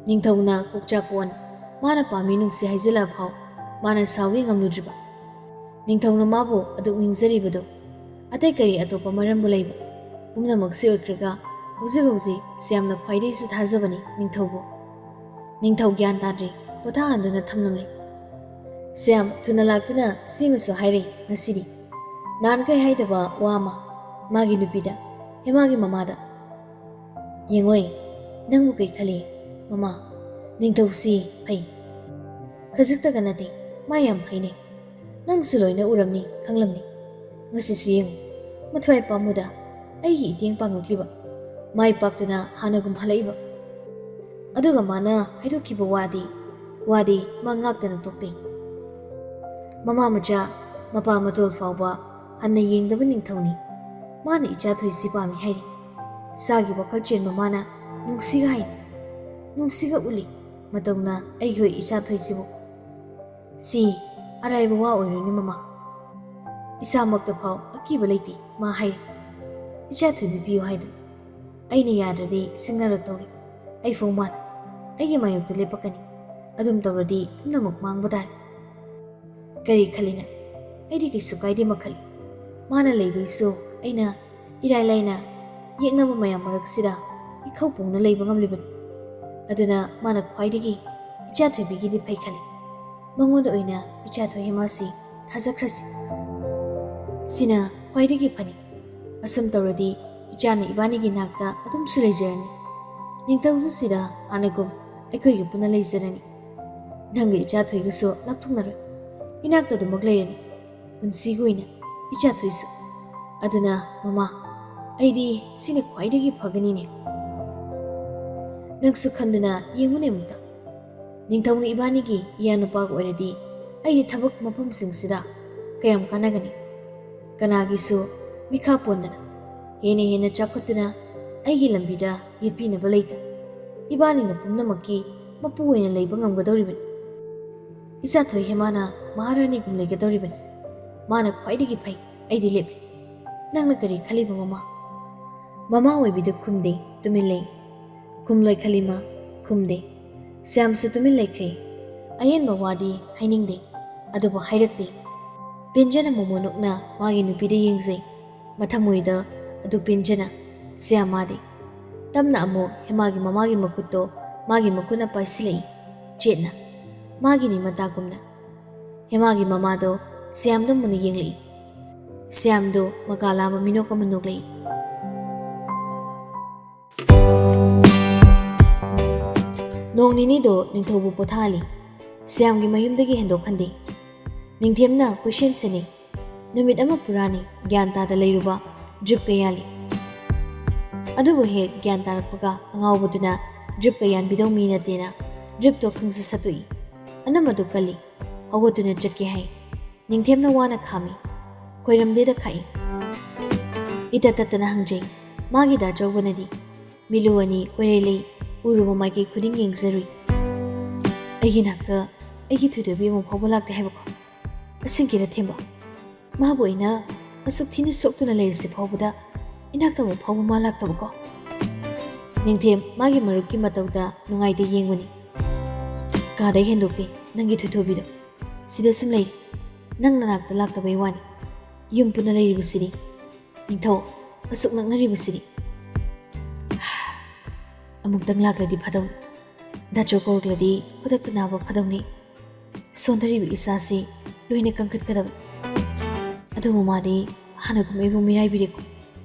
ꯅꯤꯡꯊꯧꯅ ꯀꯣꯛꯆꯥꯛ ꯀꯣꯟ ꯃꯥꯅ ꯄꯥꯝꯃꯤ ꯅꯨꯡꯁꯤ ꯍꯥꯏꯖꯤꯜꯂ ꯐꯥꯎ ꯃꯥꯅ ꯁꯥꯎꯒꯦ ꯉꯝꯂꯨꯗ꯭ꯔꯤꯕ꯫ ꯅꯤꯡꯊꯧꯅ ꯃꯥꯕꯨ ꯑꯗꯨꯛ ꯅꯤꯡꯖꯔꯤꯕꯗꯨ ꯑꯇꯩ ꯀꯔꯤ ꯑꯇꯣꯞꯄ ꯃꯔꯝꯕꯨ ꯂꯩꯕ? ꯄꯨꯝꯅꯃꯛꯁꯤ ꯑꯣꯏꯈ꯭ꯔꯒ ꯍꯧꯖꯤꯛ ꯍꯧꯖꯤꯛ ꯁ꯭ꯌꯥꯝꯅ ꯈ꯭ꯋꯥꯏꯗꯒꯤꯁꯨ ꯊꯥꯖꯕꯅꯤ ꯅꯤꯡꯊꯧꯕꯨ꯫ ꯅꯤꯡꯊꯧ ꯒ꯭ꯌꯥꯟ ꯇꯥꯗ꯭ꯔꯤ, ꯄꯣꯊꯥꯍꯟꯗꯨꯅ ꯊꯝꯂꯝꯂꯤ꯫ ꯁ꯭ꯌꯥꯝ ꯊꯨꯅ ꯂꯥꯛꯇꯨꯅ ꯁꯤꯃꯁꯨ ꯍꯥꯏꯔꯤ ꯉꯁꯤꯗꯤ꯫ ꯅꯍꯥꯟꯈꯩ ꯍꯥꯏꯗꯕ ꯋꯥ ꯑꯃ ꯃꯥꯒꯤ ꯅꯨꯄꯤꯗ, ꯍꯦꯃꯥꯒꯤ ꯃꯃꯥꯗ꯫ "ꯌꯦꯡꯉꯣꯏ, ꯅꯪꯕꯨ ꯀꯩ ꯈꯜꯂꯤ ꯃꯃꯥ? ꯅꯤꯡꯊꯧꯁꯤ ꯐꯩ꯫ ꯈꯖꯤꯛꯇꯒ ꯅꯠꯇꯦ, ꯃꯥ ꯌꯥꯝ ꯐꯩꯅꯦ꯫ ꯅꯪꯁꯨ ꯂꯣꯏꯅ ꯎꯔꯝꯅꯤ, ꯈꯪꯂꯝꯅꯤ꯫ ꯉꯁꯤꯁꯨ ꯌꯦꯡꯉꯨ, ꯃꯊ꯭ꯋꯥꯏ ꯄꯥꯝꯃꯨꯗ ꯑꯩꯒꯤ ꯏꯇꯦꯡ ꯄꯥꯡꯂꯛꯂꯤꯕ, ꯃꯥꯏ ꯄꯥꯛꯇꯨꯅ ꯍꯥꯟꯅꯒꯨꯝ ꯍꯜꯂꯛꯏꯕ꯫ ꯑꯗꯨꯒ ꯃꯥꯅ ꯍꯥꯏꯗꯣꯛꯈꯤꯕ ꯋꯥꯗꯤ, ꯋꯥꯗꯤ ꯃꯥ ꯉꯥꯛꯇꯅ ꯇꯣꯛꯇꯦ꯫ ꯃꯃꯥ ꯃꯆꯥ, ꯃꯄꯥ ꯃꯇꯣꯜ ꯐꯥꯎꯕ ꯍꯟꯅ ꯌꯦꯡꯗꯕ ꯅꯤꯡꯊꯧꯅꯤ꯫ ꯃꯥꯅ ꯏꯆꯥ ꯊꯣꯏꯁꯤ ꯄꯥꯝꯃꯤ ꯍꯥꯏꯔꯤ꯫ ꯏꯁꯥꯒꯤ ꯋꯥꯈꯜ ꯆꯦꯟꯕ ꯃꯥꯅ ꯅꯨꯡꯁꯤꯒ ꯍꯥꯏꯅꯤ, ꯅꯨꯡꯁꯤꯒ ꯎꯠꯂꯤ꯫ ꯃꯇꯧꯅ ꯑꯩꯒꯤ ꯍꯣꯏ ꯏꯆꯥ ꯊꯣꯏꯁꯤꯕꯨ꯫ ꯁꯤ ꯑꯔꯥꯏꯕ ꯋꯥ ꯑꯣꯏꯔꯣꯏꯅꯦ ꯃꯃꯥ꯫ ꯏꯁꯥꯃꯛꯇ ꯐꯥꯎ ꯑꯀꯤꯕ ꯂꯩꯇꯦ ꯃꯥ ꯍꯥꯏꯔꯤ꯫ ꯏꯆꯥ ꯊꯣꯏꯕꯤ ꯄꯤꯌꯨ ꯍꯥꯏꯗꯨꯅ꯫ ꯑꯩꯅ ꯌꯥꯗ꯭ꯔꯗꯤ ꯁꯤꯡꯅꯔꯛꯇꯧꯔꯤ꯫ ꯑꯩ ꯐꯥꯎ ꯃꯥꯅ ꯑꯩꯒꯤ ꯃꯥꯌꯣꯛꯇ ꯂꯦꯞꯄꯛꯀꯅꯤ꯫ ꯑꯗꯨꯝ ꯇꯧꯔꯗꯤ ꯄꯨꯝꯅꯃꯛ ꯃꯥꯡꯕ ꯇꯥꯔꯦ꯫ ꯀꯔꯤ ꯈꯜꯂꯤꯅ? ꯑꯩꯗꯤ ꯀꯩꯁꯨ ꯀꯥꯏꯗꯦ ꯃꯈꯜ꯫ ꯃꯥꯅ ꯂꯩꯕꯩꯁꯨ ꯑꯩꯅ ꯏꯔꯥꯏ ꯂꯥꯏꯅ ꯌꯦꯛꯅꯕ ꯃꯌꯥꯝ ꯃꯔꯛꯁꯤꯗ ꯏꯈꯧ ꯄꯨꯡꯅ ꯂꯩꯕ ꯉꯝꯂꯤꯕꯅꯤ꯫ ꯑꯗꯨꯅ ꯃꯥꯅ ꯈ꯭ꯋꯥꯏꯗꯒꯤ ꯏꯆꯥ ꯊꯣꯏꯕꯤꯒꯤꯗꯤ ꯐꯩ ꯈꯜꯂꯤ꯫ ꯃꯉꯣꯟꯗ ꯑꯣꯏꯅ ꯏꯆꯥ ꯊꯣꯏ ꯍꯦꯃꯥꯁꯤ ꯊꯥꯖꯈ꯭ꯔꯁꯤ꯫ ꯁꯤꯅ ꯈ꯭ꯋꯥꯏꯗꯒꯤ ꯐꯅꯤ꯫ ꯑꯁꯨꯝ ꯇꯧꯔꯗꯤ ꯏꯆꯥꯅ ꯏꯕꯥꯅꯤꯒꯤ ꯅꯥꯛꯇ ꯑꯗꯨꯝꯁꯨ ꯂꯩꯖꯔꯅꯤ꯫ ꯅꯤꯡꯊꯧꯁꯨ ꯁꯤꯗ ꯍꯥꯟꯅꯒꯨꯝ ꯑꯩꯈꯣꯏꯒ ꯄꯨꯟꯅ ꯂꯩꯖꯔꯅꯤ꯫ ꯅꯪꯒ ꯏꯆꯥ ꯊꯣꯏꯒꯁꯨ ꯂꯥꯞꯊꯣꯛꯅꯔꯣꯏ꯫ ꯏꯅꯥꯛꯇ ꯑꯗꯨꯃꯛ ꯂꯩꯔꯅꯤ꯫ ꯄꯨꯟꯁꯤꯒꯤ ꯑꯣꯏꯅ ꯏꯆꯥ ꯊꯣꯏꯁꯨ꯫ ꯑꯗꯨꯅ ꯃꯃꯥ, ꯑꯩꯗꯤ ꯁꯤꯅ ꯈ꯭ꯋꯥꯏꯗꯒꯤ ꯐꯒꯅꯤꯅꯦ꯫ ꯅꯪꯁꯨ ꯈꯟꯗꯨꯅ ꯌꯦꯡꯉꯨꯅꯦ ꯑꯃꯨꯛꯇ꯫ ꯅꯤꯡꯊꯧꯅ ꯏꯕꯥꯅꯤꯒꯤ ꯏꯌꯥ ꯅꯨꯄꯥꯒ ꯑꯣꯏꯔꯗꯤ ꯑꯩꯗꯤ ꯊꯕꯛ ꯃꯐꯝꯁꯤꯡꯁꯤꯗ ꯀꯌꯥꯝ ꯀꯥꯟꯅꯒꯅꯤ? ꯀꯅꯥꯒꯤꯁꯨ ꯃꯤꯈꯥ ꯄꯣꯟꯗꯅ ꯍꯦꯟꯅ ꯍꯦꯟꯅ ꯆꯥꯎꯈꯠꯇꯨꯅ ꯑꯩꯒꯤ ꯂꯝꯕꯤꯗ ꯌꯦꯠꯄꯤꯅꯕ ꯂꯩꯇ꯫ ꯏꯕꯥꯅꯤꯅ ꯄꯨꯝꯅꯃꯛꯀꯤ ꯃꯄꯨ ꯑꯣꯏꯅ ꯂꯩꯕ ꯉꯝꯒꯗꯧꯔꯤꯕꯅꯤ꯫ ꯏꯆꯥ ꯊꯣꯏ ꯍꯦꯃꯥꯅ ꯃꯍꯥꯔꯥꯅꯤꯒꯨꯝ ꯂꯩꯒꯗꯧꯔꯤꯕꯅꯤ꯫ ꯃꯥꯅ ꯈ꯭ꯋꯥꯏꯗꯒꯤ ꯐꯩ꯫ ꯑꯩꯗꯤ ꯂꯦꯞꯂꯦ꯫ ꯅꯪꯅ ꯀꯔꯤ ꯈꯜꯂꯤꯕ ꯃꯃꯥ? ꯃꯃꯥ ꯑꯣꯏꯕꯤꯗꯨ ꯈꯨꯝꯗꯦ, ꯇꯨꯃꯤꯟ ꯂꯩ꯫ ꯈꯨꯝꯂꯣꯏ ꯈꯜꯂꯤꯃ ꯈꯨꯝꯗꯦ꯫ ꯁ꯭ꯌꯥꯝꯁꯨ ꯇꯨꯃꯤꯟ ꯂꯩꯈ꯭ꯔꯦ꯫ ꯑꯍꯦꯟꯕ ꯋꯥꯗꯤ ꯍꯥꯏꯅꯤꯡꯗꯦ, ꯑꯗꯨꯕꯨ ꯍꯥꯏꯔꯛꯇꯦ꯫ ꯄꯦꯟꯖꯅ ꯃꯣꯃꯣꯅꯣꯛꯅ ꯃꯥꯒꯤ ꯅꯨꯄꯤꯗ ꯌꯦꯡꯖꯩ꯫ ꯃꯊꯃꯣꯏꯗ ꯑꯗꯨ ꯄꯦꯟꯖꯅ ꯁ꯭ꯌꯥꯃꯥꯗꯤ꯫ ꯇꯞꯅ ꯑꯃꯨꯛ ꯍꯦꯃꯥꯒꯤ ꯃꯃꯥꯒꯤ ꯃꯈꯨꯠꯇꯣ ꯃꯥꯒꯤ ꯃꯈꯨꯠꯅ ꯄꯥꯏꯁꯤꯜꯂꯛꯏ꯫ ꯆꯦꯠꯅ꯫ ꯃꯥꯒꯤꯅꯤ ꯃꯇꯥꯒꯨꯝꯅ꯫ ꯍꯦꯃꯥꯒꯤ ꯃꯃꯥꯗꯣ ꯁ꯭ꯌꯥꯝꯗ ꯃꯨꯟꯅ ꯌꯦꯡꯂꯛꯏ꯫ ꯁ꯭ꯌꯥꯝꯗꯣ ꯃꯀꯥ ꯂꯥꯝꯕ ꯃꯤꯅꯣꯛ ꯑꯃ ꯅꯣꯛꯂꯛꯏ꯫ ꯅꯣꯡ ꯅꯤꯅꯤꯗꯣ ꯅꯤꯡꯊꯧꯕꯨ ꯄꯣꯊꯥꯍꯜꯂꯤ꯫ ꯁ꯭ꯌꯥꯝꯒꯤ ꯃꯌꯨꯝꯗꯒꯤ ꯍꯦꯟꯗꯣꯛꯍꯟꯗꯦ꯫ ꯅꯤꯡꯊꯦꯝꯅ ꯀꯣꯏꯁꯦꯟ ꯁꯦꯟꯅꯩ꯫ ꯅꯨꯃꯤꯠ ꯑꯃ ꯄꯨꯔꯥꯅꯤ ꯒ꯭ꯌꯥꯟ ꯇꯥꯗ ꯂꯩꯔꯨꯕ ꯗ꯭ꯔꯤꯞꯀ ꯌꯥꯜꯂꯤ꯫ ꯑꯗꯨꯕꯨ ꯍꯦꯛ ꯒ꯭ꯌꯥꯟ ꯇꯥꯔꯛꯄꯒ ꯑꯉꯥꯎꯕꯗꯨꯅ ꯗ꯭ꯔꯤꯞꯀ ꯌꯥꯟꯕꯤꯗꯧ ꯃꯤ ꯅꯠꯇꯦꯅ ꯗ꯭ꯔꯤꯞꯇꯣ ꯈꯪꯁ ꯁꯠꯇꯣꯛꯏ꯫ ꯑꯅꯝ ꯑꯗꯨ ꯀꯜꯂꯤ꯫ ꯍꯧꯒꯠꯇꯨꯅ ꯆꯠꯀꯦ ꯍꯥꯏ꯫ ꯅꯤꯡꯊꯦꯝꯅ ꯋꯥꯅ ꯈꯥꯝꯃꯤ꯫ ꯈꯣꯏꯔꯝꯗꯦꯗ ꯈꯥꯛꯏ꯫ ꯏꯇꯠ ꯇꯠꯇꯅ ꯍꯪꯖꯩ꯫ ꯃꯥꯒꯤ ꯗꯥ ꯆꯧꯕꯅꯗꯤ ꯃꯤꯠꯂꯨ ꯑꯅꯤ ꯀꯣꯏꯔꯦꯜ ꯂꯩ ꯎꯔꯨꯕ ꯃꯥꯏꯀꯩ ꯈꯨꯗꯤꯡ ꯌꯦꯡꯖꯔꯨꯏ꯫ ꯑꯩꯒꯤ ꯅꯥꯛꯇ ꯑꯩꯒꯤ ꯊꯣꯏꯊꯣꯏꯕꯤ ꯑꯃꯨꯛ ꯐꯥꯎꯕ ꯂꯥꯛꯇꯦ ꯍꯥꯏꯕꯀꯣ? ꯑꯁꯦꯡꯀꯤꯔ ꯊꯦꯝꯕ? ꯃꯥꯕꯨ ꯑꯩꯅ ꯑꯁꯨꯛ ꯊꯤꯅ ꯁꯣꯛꯇꯨꯅ ꯂꯩꯔꯤꯁꯤ ꯐꯥꯎꯕꯗ ꯏꯅꯥꯛꯇ ꯑꯃꯨꯛ ꯐꯥꯎꯕ ꯃꯥ ꯂꯥꯛꯇꯕꯀꯣ? ꯅꯤꯡꯊꯦꯝ ꯃꯥꯒꯤ ꯃꯔꯨꯞꯀꯤ ꯃꯇꯧꯗ ꯅꯨꯡꯉꯥꯏꯇ ꯌꯦꯡꯕꯅꯤ꯫ ꯀꯥꯗꯩ ꯍꯦꯟꯗꯣꯛꯇꯦ ꯅꯪꯒꯤ ꯊꯣꯏꯊꯣꯏꯕꯤꯗꯣ꯫ ꯁꯤꯗ ꯁꯨꯝ ꯂꯩ꯫ ꯅꯪ ꯅꯅꯥꯛꯇ ꯂꯥꯛꯇꯕꯩ ꯋꯥꯅꯤ꯫ ꯌꯨꯝ ꯄꯨꯟꯅ ꯂꯩꯔꯤꯕꯁꯤꯗꯤ꯫ ꯅꯤꯡꯊꯧ, ꯑꯁꯨꯛ ꯅꯛꯅꯔꯤꯕꯁꯤꯗꯤ꯫ ꯑꯃꯨꯛꯇꯪ ꯂꯥꯛꯂꯗꯤ ꯐꯗꯧꯅꯤ꯫ ꯗꯥꯆꯧ ꯀꯧꯔꯛꯂꯗꯤ ꯈꯨꯗꯛꯇ ꯅꯥꯕ ꯐꯗꯧꯅꯤ꯫ ꯁꯣꯟꯊꯔꯤꯕ ꯏꯆꯥꯁꯤ ꯂꯣꯏꯅ ꯀꯟꯈꯠꯀꯗꯕꯅꯤ꯫ ꯑꯗꯨꯕꯨ ꯃꯥꯗꯤ ꯍꯥꯟꯅꯒꯨꯝ ꯑꯩꯕꯨ ꯃꯤꯔꯥꯏꯕꯤꯔꯦꯀꯣ꯫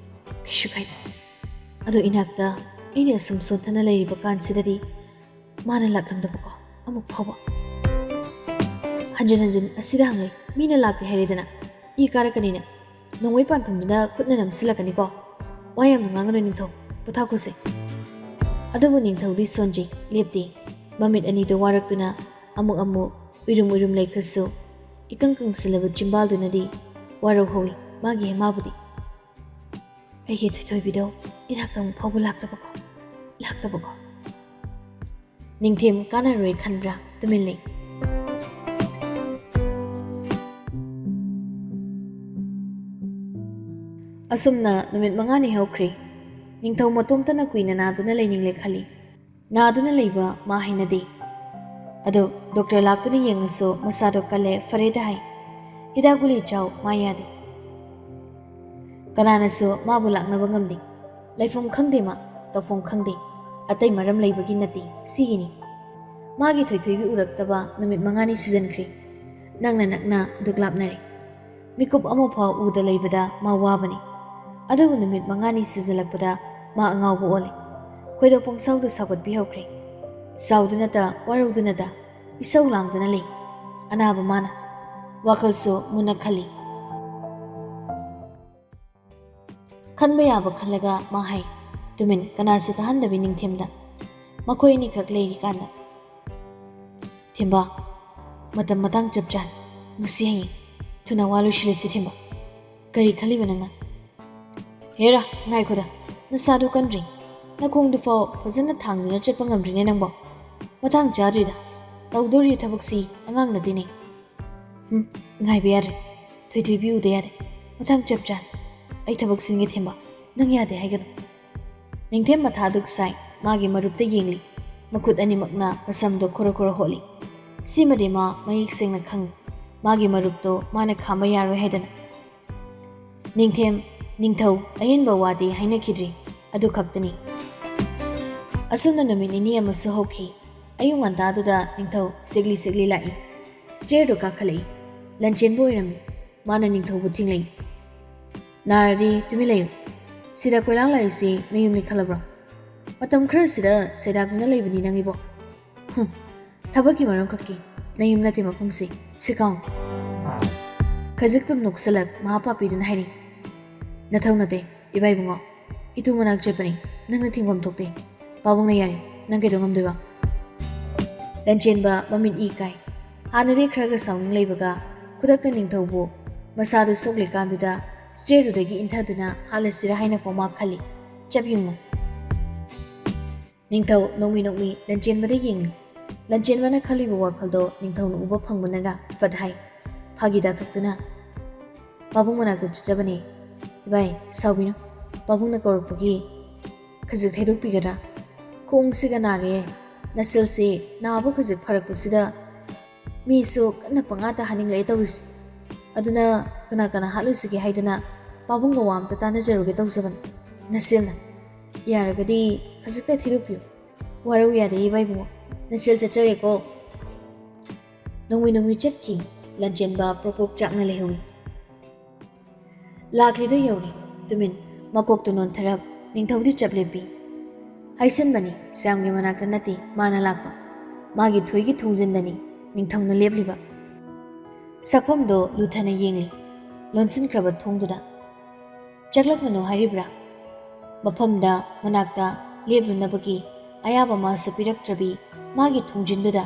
ꯀꯩꯁꯨ ꯀꯥꯏꯗꯦ꯫ ꯑꯗꯣ ꯏꯅꯥꯛꯇ ꯑꯩꯅ ꯑꯁꯨꯝ ꯁꯣꯟꯊꯅ ꯂꯩꯔꯤꯕ ꯀꯥꯟꯁꯤꯗꯗꯤ ꯃꯥꯅ ꯂꯥꯛꯂꯝꯗꯕꯀꯣ ꯑꯃꯨꯛ ꯐꯥꯎꯕ꯫ ꯍꯟꯖꯤꯟ ꯍꯟꯖꯤꯟ ꯑꯁꯤꯗ ꯍꯪꯂꯦ, ꯃꯤꯅ ꯂꯥꯛꯇꯦ ꯍꯥꯏꯔꯦꯗꯅ꯫ ꯏ ꯀꯥꯔꯛꯀꯅꯤꯅ꯫ ꯅꯣꯡꯃꯩ ꯄꯥꯟꯐꯝꯗꯨꯅ ꯈꯨꯠꯅ ꯅꯝꯁꯤꯜꯂꯛꯀꯅꯤꯀꯣ꯫ ꯋꯥ ꯌꯥꯝꯅ ꯉꯥꯡꯒꯅꯨ ꯅꯤꯡꯊꯧ꯫ ꯄꯣꯊꯥꯈꯣꯁꯦ꯫ ꯑꯗꯨꯕꯨ ꯅꯤꯡꯊꯧꯗꯤ ꯁꯣꯟꯖꯩ, ꯂꯦꯞꯇꯦ꯫ ꯃꯃꯤꯠ ꯑꯅꯤꯗꯨ ꯋꯥꯔꯛꯇꯨꯅ ꯑꯃꯨꯛ ꯑꯃꯨꯛ ꯎꯏꯔꯨꯝ ꯎꯏꯔꯨꯝ ꯂꯩꯈ꯭ꯔꯁꯨ ꯏꯀꯪ ꯀꯪꯁꯤꯜꯂꯕ ꯆꯤꯝꯕꯥꯜꯗꯨꯅꯗꯤ ꯋꯥꯔꯧꯍꯧꯏ ꯃꯥꯒꯤ ꯍꯦꯃꯥꯕꯨꯗꯤ꯫ ꯑꯩꯒꯤ ꯊꯣꯏꯊꯣꯏꯕꯤꯗꯣ ꯏꯅꯥꯛꯇ ꯑꯃꯨꯛ ꯐꯥꯎꯕ ꯂꯥꯛꯇꯕꯀꯣ, ꯂꯥꯛꯇꯕꯀꯣ꯫ ꯅꯤꯡꯊꯦꯝ ꯀꯥꯟꯅꯔꯣꯏ ꯈꯟꯕ꯭ꯔꯥ? ꯇꯨꯃꯤꯟ ꯂꯩ꯫ ꯑꯁꯨꯝꯅ ꯅꯨꯃꯤꯠ ꯃꯉꯥꯅꯤ ꯍꯧꯈ꯭ꯔꯦ꯫ ꯅꯤꯡꯊꯧ ꯃꯇꯣꯝꯇꯅ ꯀꯨꯏꯅ ꯅꯥꯗꯨꯅ ꯂꯩꯅꯤꯡꯂꯦ ꯈꯜꯂꯤ꯫ ꯅꯥꯗꯨꯅ ꯂꯩꯕ ꯃꯥ ꯍꯩꯅꯗꯦ꯫ ꯑꯗꯣ ꯗꯣꯛꯇꯔ ꯂꯥꯛꯇꯨꯅ ꯌꯦꯡꯂꯁꯨ ꯃꯁꯥꯗꯣ ꯀꯜꯂꯦ, ꯐꯔꯦꯗ ꯍꯥꯏ꯫ ꯍꯤꯗꯥꯛ ꯒꯨꯂꯤ ꯆꯥꯎ, ꯃꯥ ꯌꯥꯗꯦ꯫ ꯀꯅꯥꯅꯁꯨ ꯃꯥꯕꯨ ꯂꯥꯛꯅꯕ ꯉꯝꯗꯦ꯫ ꯂꯩꯐꯝ ꯈꯪꯗꯦ ꯃꯥ, ꯇꯧꯐꯝ ꯈꯪꯗꯦ꯫ ꯑꯇꯩ ꯃꯔꯝ ꯂꯩꯕꯒꯤ ꯅꯠꯇꯦ, ꯁꯤꯒꯤꯅꯤ꯫ ꯃꯥꯒꯤ ꯊꯣꯏꯊꯣꯏꯕꯤ ꯎꯔꯛꯇꯕ ꯅꯨꯃꯤꯠ ꯃꯉꯥꯅꯤ ꯁꯨꯖꯟꯈ꯭ꯔꯦ꯫ ꯅꯛꯅ ꯅꯛꯅ ꯑꯗꯨꯛ ꯂꯥꯞꯅꯔꯦ꯫ ꯃꯤꯀꯨꯞ ꯑꯃꯐꯥꯎ ꯎꯗ ꯂꯩꯕꯗ ꯃꯥ ꯋꯥꯕꯅꯤ꯫ ꯑꯗꯨꯕꯨ ꯅꯨꯃꯤꯠ ꯃꯉꯥꯅꯤ ꯁꯨꯖꯜꯂꯛꯄꯗ ꯃꯥ ꯑꯉꯥꯎꯕ ꯑꯣꯜꯂꯦ꯫ ꯈꯣꯏꯗꯣꯛ ꯄꯪꯁꯥꯎꯗ ꯁꯥꯎꯒꯠꯄꯤ ꯍꯧꯈ꯭ꯔꯦ꯫ ꯁꯥꯎꯗꯨꯅꯇ, ꯋꯥꯔꯧꯗꯨꯅꯇ ꯏꯁꯧ ꯂꯥꯡꯗꯨꯅ ꯂꯩ꯫ ꯑꯅꯥꯕ ꯃꯥꯅ꯫ ꯋꯥꯈꯜꯁꯨ ꯃꯨꯟꯅ ꯈꯜꯂꯤ꯫ ꯈꯟꯕ ꯌꯥꯕ ꯈꯜꯂꯒ ꯃꯥ ꯍꯥꯏ, ꯇꯨꯃꯤꯟ, ꯀꯅꯥꯁꯨ ꯇꯥꯍꯟꯗꯕꯤ ꯅꯤꯡꯊꯦꯝꯗ꯫ ꯃꯈꯣꯏ ꯑꯅꯤꯈꯛ ꯂꯩꯔꯤꯀꯥꯟꯗ꯫ "ꯊꯦꯝꯕ, ꯃꯇꯝ ꯃꯇꯥꯡ ꯆꯞ ꯆꯥꯔꯦ꯫ ꯉꯁꯤ ꯍꯌꯦꯡ ꯊꯨꯅ ꯋꯥ ꯂꯣꯏꯁꯤꯜꯂꯁꯤ ꯊꯦꯝꯕ꯫ ꯀꯔꯤ ꯈꯜꯂꯤꯕ ꯅꯪꯅ?" "ꯍꯦꯔꯥ, ꯉꯥꯏꯈꯣꯗ, ꯅꯁꯥꯗꯨ ꯀꯟꯗ꯭ꯔꯤ꯫ ꯅꯈꯣꯡꯗꯨꯐꯥꯎ ꯐꯖꯅ ꯊꯥꯡꯗꯨꯅ ꯆꯠꯄ ꯉꯝꯗ꯭ꯔꯤꯅꯦ ꯅꯪꯕꯣ꯫ ꯃꯇꯥꯡ ꯆꯥꯗ꯭ꯔꯤꯗ꯫ ꯇꯧꯗꯣꯔꯤꯕ ꯊꯕꯛꯁꯤ ꯑꯉꯥꯡ ꯅꯠꯇꯦꯅꯦ꯫ ꯍꯨꯝ, ꯉꯥꯏꯕ ꯌꯥꯗ꯭ꯔꯦ꯫ ꯊꯣꯏꯊꯣꯏꯕꯤ ꯎꯗ ꯌꯥꯗꯦ꯫ ꯃꯇꯥꯡ ꯆꯞ ꯆꯥꯔꯦ꯫ ꯑꯩ ꯊꯕꯛ ꯁꯤꯟꯒꯦ ꯊꯦꯝꯕ꯫ ꯅꯪ ꯌꯥꯗꯦ ꯍꯥꯏꯒꯅꯨ꯫" ꯅꯤꯡꯊꯦꯝ ꯃꯊꯥ ꯗꯨꯛ ꯁꯥꯏ꯫ ꯃꯥꯒꯤ ꯃꯔꯨꯞꯇ ꯌꯦꯡꯂꯤ꯫ ꯃꯈꯨꯠ ꯑꯅꯤꯃꯛꯅ ꯃꯁꯝꯗꯣ ꯈꯣꯔ ꯈꯣꯔ ꯍꯣꯠꯂꯤ꯫ ꯁꯤꯃꯗꯤ ꯃꯥ ꯃꯌꯦꯛ ꯁꯦꯡꯅ ꯈꯪꯏ꯫ ꯃꯥꯒꯤ ꯃꯔꯨꯞꯇꯣ ꯃꯥꯅ ꯈꯥꯝꯕ ꯌꯥꯔꯣꯏ ꯍꯥꯏꯗꯅ꯫ "ꯅꯤꯡꯊꯦꯝ, ꯅꯤꯡꯊꯧ ꯑꯍꯦꯟꯕ ꯋꯥꯗꯤ ꯍꯥꯏꯅꯈꯤꯗ꯭ꯔꯤ, ꯑꯗꯨ ꯈꯛꯇꯅꯤ꯫" ꯑꯁꯨꯝꯅ ꯅꯨꯃꯤꯠ ꯅꯤꯅꯤ ꯑꯃꯁꯨ ꯍꯧꯈꯤ꯫ ꯑꯌꯨꯛ ꯉꯟꯇꯥꯗꯨꯗ ꯅꯤꯡꯊꯧ ꯁꯦꯛꯂꯤ ꯁꯦꯛꯂꯤ ꯂꯥꯛꯏ꯫ ꯁ꯭ꯇꯦꯌꯔꯗꯨ ꯀꯥꯈꯠꯂꯛꯏ꯫ ꯂꯟꯆꯦꯟꯕ ꯑꯣꯏꯔꯝꯃꯤ꯫ ꯃꯥꯅ ꯅꯤꯡꯊꯧꯕꯨ ꯊꯦꯡꯂꯛꯏ꯫ "ꯅꯥꯔꯗꯤ ꯇꯨꯃꯤꯟ ꯂꯩꯌꯨ꯫ ꯁꯤꯗ ꯀꯣꯏꯂꯥꯡ ꯂꯥꯛꯏꯁꯤ ꯅꯌꯨꯝꯅꯤ ꯈꯜꯂꯕ꯭ꯔꯣ? ꯃꯇꯝ ꯈꯔꯁꯤꯗ ꯁꯩꯗꯥꯛꯇꯨꯅ ꯂꯩꯕꯅꯤ ꯅꯪ ꯏꯕꯣ꯫ ꯍꯨꯝ, ꯊꯕꯛꯀꯤ ꯃꯔꯝ ꯈꯛꯀꯤ ꯅꯌꯨꯝ ꯅꯠꯇꯦ ꯃꯐꯝꯁꯤ꯫ ꯁꯤꯀꯥꯎ꯫" ꯈꯖꯤꯛꯇ ꯅꯣꯛꯁꯜꯂꯛ ꯃꯍꯥ ꯄꯥꯄꯤꯗꯨꯅ ꯍꯥꯏꯔꯤ, "ꯅꯊꯧ ꯅꯠꯇꯦ, ꯏꯕꯥ ꯏꯕꯨꯡꯉꯣ꯫ ꯏꯇꯨ ꯃꯅꯥꯛ ꯆꯠꯄꯅꯤ꯫ ꯅꯪꯅ ꯊꯤꯡꯐꯝ ꯊꯣꯛꯇꯦ꯫ ꯄꯥꯕꯨꯡꯅ ꯌꯥꯔꯦ꯫ ꯅꯪ ꯀꯩꯗꯧ ꯉꯝꯗꯣꯏꯕ?" ꯂꯟꯆꯦꯟꯕ ꯃꯃꯤꯠ ꯏ ꯀꯥꯏ꯫ ꯍꯥꯟꯅꯗꯤ ꯈꯔꯒ ꯁꯥꯎꯅꯤꯡ ꯂꯩꯕꯒ ꯈꯨꯗꯛꯇ ꯅꯤꯡꯊꯧꯕꯨ ꯃꯁꯥꯗꯨ ꯁꯣꯛꯂꯤꯀꯥꯟꯗꯨꯗ ꯁ꯭ꯇꯦꯌꯔꯗꯨꯗꯒꯤ ꯏꯟꯊꯗꯨꯅ ꯍꯥꯠꯂꯁꯤꯔ ꯍꯥꯏꯅ ꯄꯣꯃꯥ ꯈꯜꯂꯤ꯫ ꯆꯞ ꯌꯨꯡꯅ꯫ ꯅꯤꯡꯊꯧ ꯅꯣꯡꯃꯤ ꯅꯣꯡꯃꯤ ꯂꯟꯆꯦꯟꯕꯗ ꯌꯦꯡꯂꯤ꯫ ꯂꯟꯆꯦꯟꯕꯅ ꯈꯜꯂꯤꯕ ꯋꯥꯈꯜꯗꯣ ꯅꯤꯡꯊꯧꯅ ꯎꯕ ꯐꯪꯕꯅꯔ ꯐꯠ ꯍꯥꯏ꯫ ꯐꯥꯒꯤ ꯇꯥꯊꯣꯛꯇꯨꯅ, "ꯄꯥꯕꯨꯡ ꯃꯅꯥꯛꯇ ꯆꯠꯆꯕꯅꯦ꯫ ꯏꯕꯥꯏ, ꯁꯥꯎꯕꯤꯅꯨ꯫ ꯄꯥꯕꯨꯡꯅ ꯀꯧꯔꯛꯄꯒꯤ ꯈꯖꯤꯛ ꯊꯩꯗꯣꯛꯄꯤꯒꯗ꯭ꯔꯥ? ꯈꯣꯡꯁꯤꯒ ꯅꯥꯔꯦ꯫ ꯅꯁꯤꯜꯁꯦ ꯅꯥꯕ ꯈꯖꯤꯛ ꯐꯔꯛꯄꯁꯤꯗ ꯃꯤꯁꯨ ꯀꯟꯅ ꯄꯪꯉꯥ ꯇꯥꯍꯟꯅꯤꯡꯂꯛꯑꯦ ꯇꯧꯔꯤꯁꯦ꯫" ꯑꯗꯨꯅ ꯀꯅꯥ ꯀꯅꯥ ꯍꯥꯠꯂꯨꯁꯤꯒꯦ ꯍꯥꯏꯗꯅ ꯄꯥꯕꯨꯡꯒ ꯋꯥ ꯑꯝꯇ ꯇꯥꯟꯅꯖꯔꯨꯒꯦ ꯇꯧꯖꯕꯅꯤ꯫ ꯅꯁꯦꯜꯅ ꯌꯥꯔꯒꯗꯤ ꯈꯖꯤꯛꯇ ꯊꯤꯗꯣꯛꯄꯤꯌꯨ꯫ ꯋꯥꯔꯧ ꯌꯥꯗꯦ ꯏꯕꯥ ꯏꯕꯨꯡꯉꯣ, ꯅꯁꯦꯜ ꯆꯠꯆꯔꯦꯀꯣ꯫ ꯅꯣꯡꯃꯩ ꯅꯣꯡꯃꯩ ꯆꯠꯈꯤ꯫ ꯂꯥꯟꯖꯦꯟꯕ ꯄ꯭ꯔꯣꯛ ꯄ꯭ꯔꯣꯛ ꯆꯥꯛꯅ ꯂꯩꯍꯧꯏ꯫ ꯂꯥꯛꯂꯤꯗꯣ ꯌꯧꯔꯦ꯫ ꯇꯨꯃꯤꯟ ꯃꯀꯣꯛꯇꯨ ꯅꯣꯟꯊꯔꯞ ꯅꯤꯡꯊꯧꯗꯤ ꯆꯞ ꯂꯦꯞꯄꯤ꯫ ꯍꯥꯏꯁꯟꯕꯅꯤ, ꯁ꯭ꯌꯥꯝꯒꯤ ꯃꯅꯥꯛꯇ ꯅꯠꯇꯦ ꯃꯥꯅ ꯂꯥꯛꯄ꯫ ꯃꯥꯒꯤ ꯊꯣꯏꯒꯤ ꯊꯣꯡꯖꯤꯟꯗꯅꯤ ꯅꯤꯡꯊꯧꯅ ꯂꯦꯞꯂꯤꯕ꯫ ꯁꯛꯐꯝꯗꯣ ꯂꯨꯊꯅ ꯌꯦꯡꯂꯤ꯫ ꯂꯣꯟꯁꯤꯟꯈ꯭ꯔꯕ ꯊꯣꯡꯗꯨꯗ꯫ "ꯆꯪꯂꯛꯂꯅꯨ ꯍꯥꯏꯔꯤꯕ꯭ꯔꯥ?" ꯃꯐꯝꯗ ꯃꯅꯥꯛꯇ ꯂꯦꯞꯂꯨꯅꯕꯒꯤ ꯑꯌꯥꯕ ꯃꯥꯁꯨ ꯄꯤꯔꯛꯇ꯭ꯔꯕꯤ ꯃꯥꯒꯤ ꯊꯣꯡꯖꯤꯟꯗꯨꯗ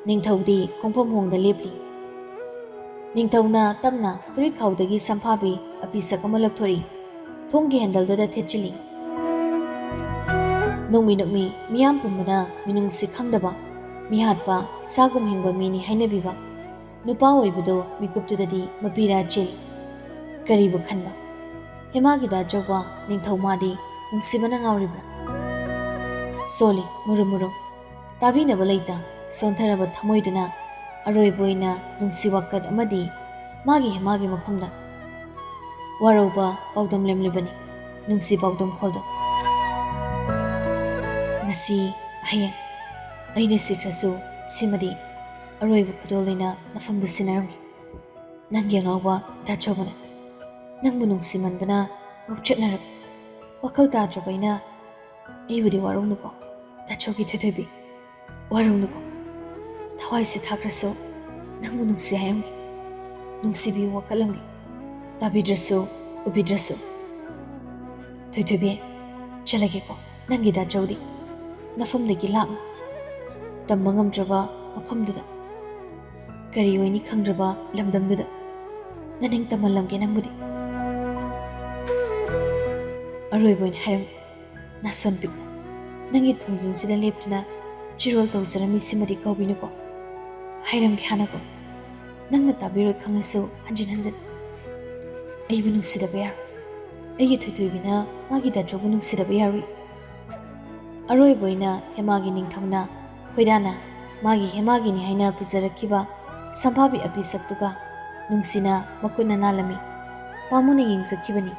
ꯅꯤꯡꯊꯧꯗꯤ ꯈꯣꯡꯐꯝ ꯍꯣꯡꯗ ꯂꯦꯞꯂꯤ꯫ ꯅꯤꯡꯊꯧꯅ ꯇꯞꯅ ꯐꯨꯔꯤꯠ ꯈꯥꯎꯗꯒꯤ ꯁꯝꯐꯥꯕꯤ ꯑꯄꯤꯁꯛ ꯑꯃ ꯂꯧꯊꯣꯔꯛꯏ꯫ ꯊꯣꯡꯒꯤ ꯍꯦꯟꯗꯜꯗꯨꯗ ꯊꯦꯠꯆꯤꯜꯂꯤ꯫ ꯅꯣꯡꯃꯤ ꯅꯣꯡꯃꯤ ꯃꯤꯌꯥꯝ ꯄꯨꯝꯕꯅ ꯃꯤꯅꯨꯡꯁꯤ ꯈꯪꯗꯕ, ꯃꯤꯍꯥꯠꯄ, ꯁꯥꯒꯨꯝ ꯍꯤꯡꯕ ꯃꯤꯅꯤ ꯍꯥꯏꯅꯕꯤꯕ ꯅꯨꯄꯥ ꯑꯣꯏꯕꯗꯣ ꯃꯤꯀꯨꯞꯇꯨꯗꯗꯤ ꯃꯄꯤꯔꯥ ꯆꯦꯜꯂꯤ꯫ ꯀꯔꯤꯕꯨ ꯈꯟꯕ? ꯍꯦꯃꯥꯒꯤꯗ ꯑꯆꯧꯕ ꯅꯤꯡꯊꯧ ꯃꯥꯗꯤ ꯅꯨꯡꯁꯤꯕꯅ ꯉꯥꯎꯔꯤꯕ꯭ꯔꯥ? ꯁꯣꯜꯂꯤ, ꯃꯨꯔꯨꯝ ꯃꯨꯔꯨꯝ꯫ ꯇꯥꯕꯤꯅꯕ ꯂꯩꯇ ꯁꯣꯟꯊꯔꯕ ꯊꯃꯣꯏꯗꯨꯅ ꯑꯔꯣꯏꯕ ꯑꯣꯏꯅ ꯅꯨꯡꯁꯤ ꯋꯥꯀꯠ ꯑꯃꯗꯤ ꯃꯥꯒꯤ ꯍꯦꯃꯥꯒꯤ ꯃꯐꯝꯗ ꯋꯥꯔꯧꯕ ꯄꯥꯎꯗꯝꯂꯝꯂꯤꯕꯅꯤ꯫ ꯅꯨꯡꯁꯤ ꯄꯥꯎꯗꯝꯈꯣꯜꯗꯣ꯫ ꯉꯁꯤ, ꯍꯌꯦꯡ ꯑꯩꯅ ꯁꯤꯈ꯭ꯔꯁꯨ ꯁꯤꯃꯗꯤ ꯑꯔꯣꯏꯕ ꯈꯨꯗꯣꯜ ꯑꯣꯏꯅ ꯅꯐꯝꯗ ꯁꯤꯟꯅꯔꯝꯒꯦ꯫ ꯅꯪꯒꯤ ꯑꯉꯥꯎꯕ ꯗꯥꯆꯧꯕꯅ ꯅꯪꯕꯨ ꯅꯨꯡꯁꯤꯃꯟꯕꯅ ꯉꯥꯎꯆꯠꯅꯔꯕ ꯋꯥꯈꯜ ꯇꯥꯗ꯭ꯔꯕ ꯑꯩꯅ꯫ ꯑꯩꯕꯨꯗꯤ ꯋꯥꯔꯧꯅꯨꯀꯣ, ꯗꯥꯆꯧꯒꯤ ꯊꯣꯏꯊꯣꯏꯕꯤ, ꯋꯥꯔꯧꯅꯨꯀꯣ꯫ ꯊꯋꯥꯏꯁꯦ ꯊꯥꯈ꯭ꯔꯁꯨ ꯅꯪꯕꯨ ꯅꯨꯡꯁꯤ ꯍꯥꯏꯔꯝꯒꯦ, ꯅꯨꯡꯁꯤꯕꯤꯌꯨ ꯋꯥꯀꯠꯂꯝꯒꯦ, ꯇꯥꯕꯤꯗ꯭ꯔꯁꯨ ꯎꯕꯤꯗ꯭ꯔꯁꯨ꯫ ꯊꯣꯏꯊꯣꯏꯕꯤ, ꯆꯠꯂꯒꯦꯀꯣ꯫ ꯅꯪꯒꯤ ꯗꯥꯆꯧꯗꯤ ꯅꯐꯝꯗꯒꯤ ꯂꯥꯞꯅ, ꯇꯝꯕ ꯉꯝꯗ꯭ꯔꯕ ꯃꯐꯝꯗꯨꯗ, ꯀꯔꯤ ꯑꯣꯏꯅꯤ ꯈꯪꯗ꯭ꯔꯕ ꯂꯝꯗꯝꯗꯨꯗ ꯅꯅꯤꯡ ꯇꯝꯍꯜꯂꯝꯒꯦ ꯅꯪꯕꯨꯗꯤ꯫ ꯑꯔꯣꯏꯕ ꯑꯣꯏꯅ ꯍꯥꯏꯔꯝꯒꯦ, ꯅꯥꯁꯣꯟ ꯄꯤꯛꯅ ꯅꯪꯒꯤ ꯊꯣꯡꯖꯤꯟꯁꯤꯗ ꯂꯦꯞꯇꯨꯅ ꯆꯤꯔꯣꯜ ꯇꯧꯖꯔꯝꯃꯤꯁꯤꯃꯗꯤ ꯀꯥꯎꯕꯤꯅꯨꯀꯣ꯫ ꯍꯥꯏꯔꯝꯒꯦ ꯍꯥꯟꯅꯀꯣ, ꯅꯪꯅ ꯇꯥꯕꯤꯔꯣꯏ ꯈꯪꯂꯁꯨ ꯍꯟꯖꯤꯟ ꯍꯟꯖꯤꯟ꯫ ꯑꯩꯕꯨ ꯅꯨꯡꯁꯤꯗꯕ ꯌꯥꯔꯣꯏ꯫ ꯑꯩꯒꯤ ꯊꯣꯏꯊꯣꯏꯕꯤꯅ ꯃꯥꯒꯤ ꯗꯥꯆꯧꯕꯨ ꯅꯨꯡꯁꯤꯗꯕ ꯌꯥꯔꯣꯏ꯫ ꯑꯔꯣꯏꯕ ꯑꯣꯏꯅ ꯍꯦꯃꯥꯒꯤ ꯅꯤꯡꯊꯧꯅ ꯈꯣꯏꯗꯥꯅ ꯃꯥꯒꯤ ꯍꯦꯃꯥꯒꯤꯅꯤ ꯍꯥꯏꯅ ꯄꯨꯖꯔꯛꯈꯤꯕ ꯁꯝꯐꯥꯕꯤ ꯑꯄꯤꯁꯛꯇꯨꯒ ꯅꯨꯡꯁꯤꯅ ꯃꯈꯨꯠꯅ ꯅꯥꯜꯂꯝꯃꯤ꯫ ꯄꯥꯃꯨꯅ ꯌꯦꯡꯖꯈꯤꯕꯅꯤ꯫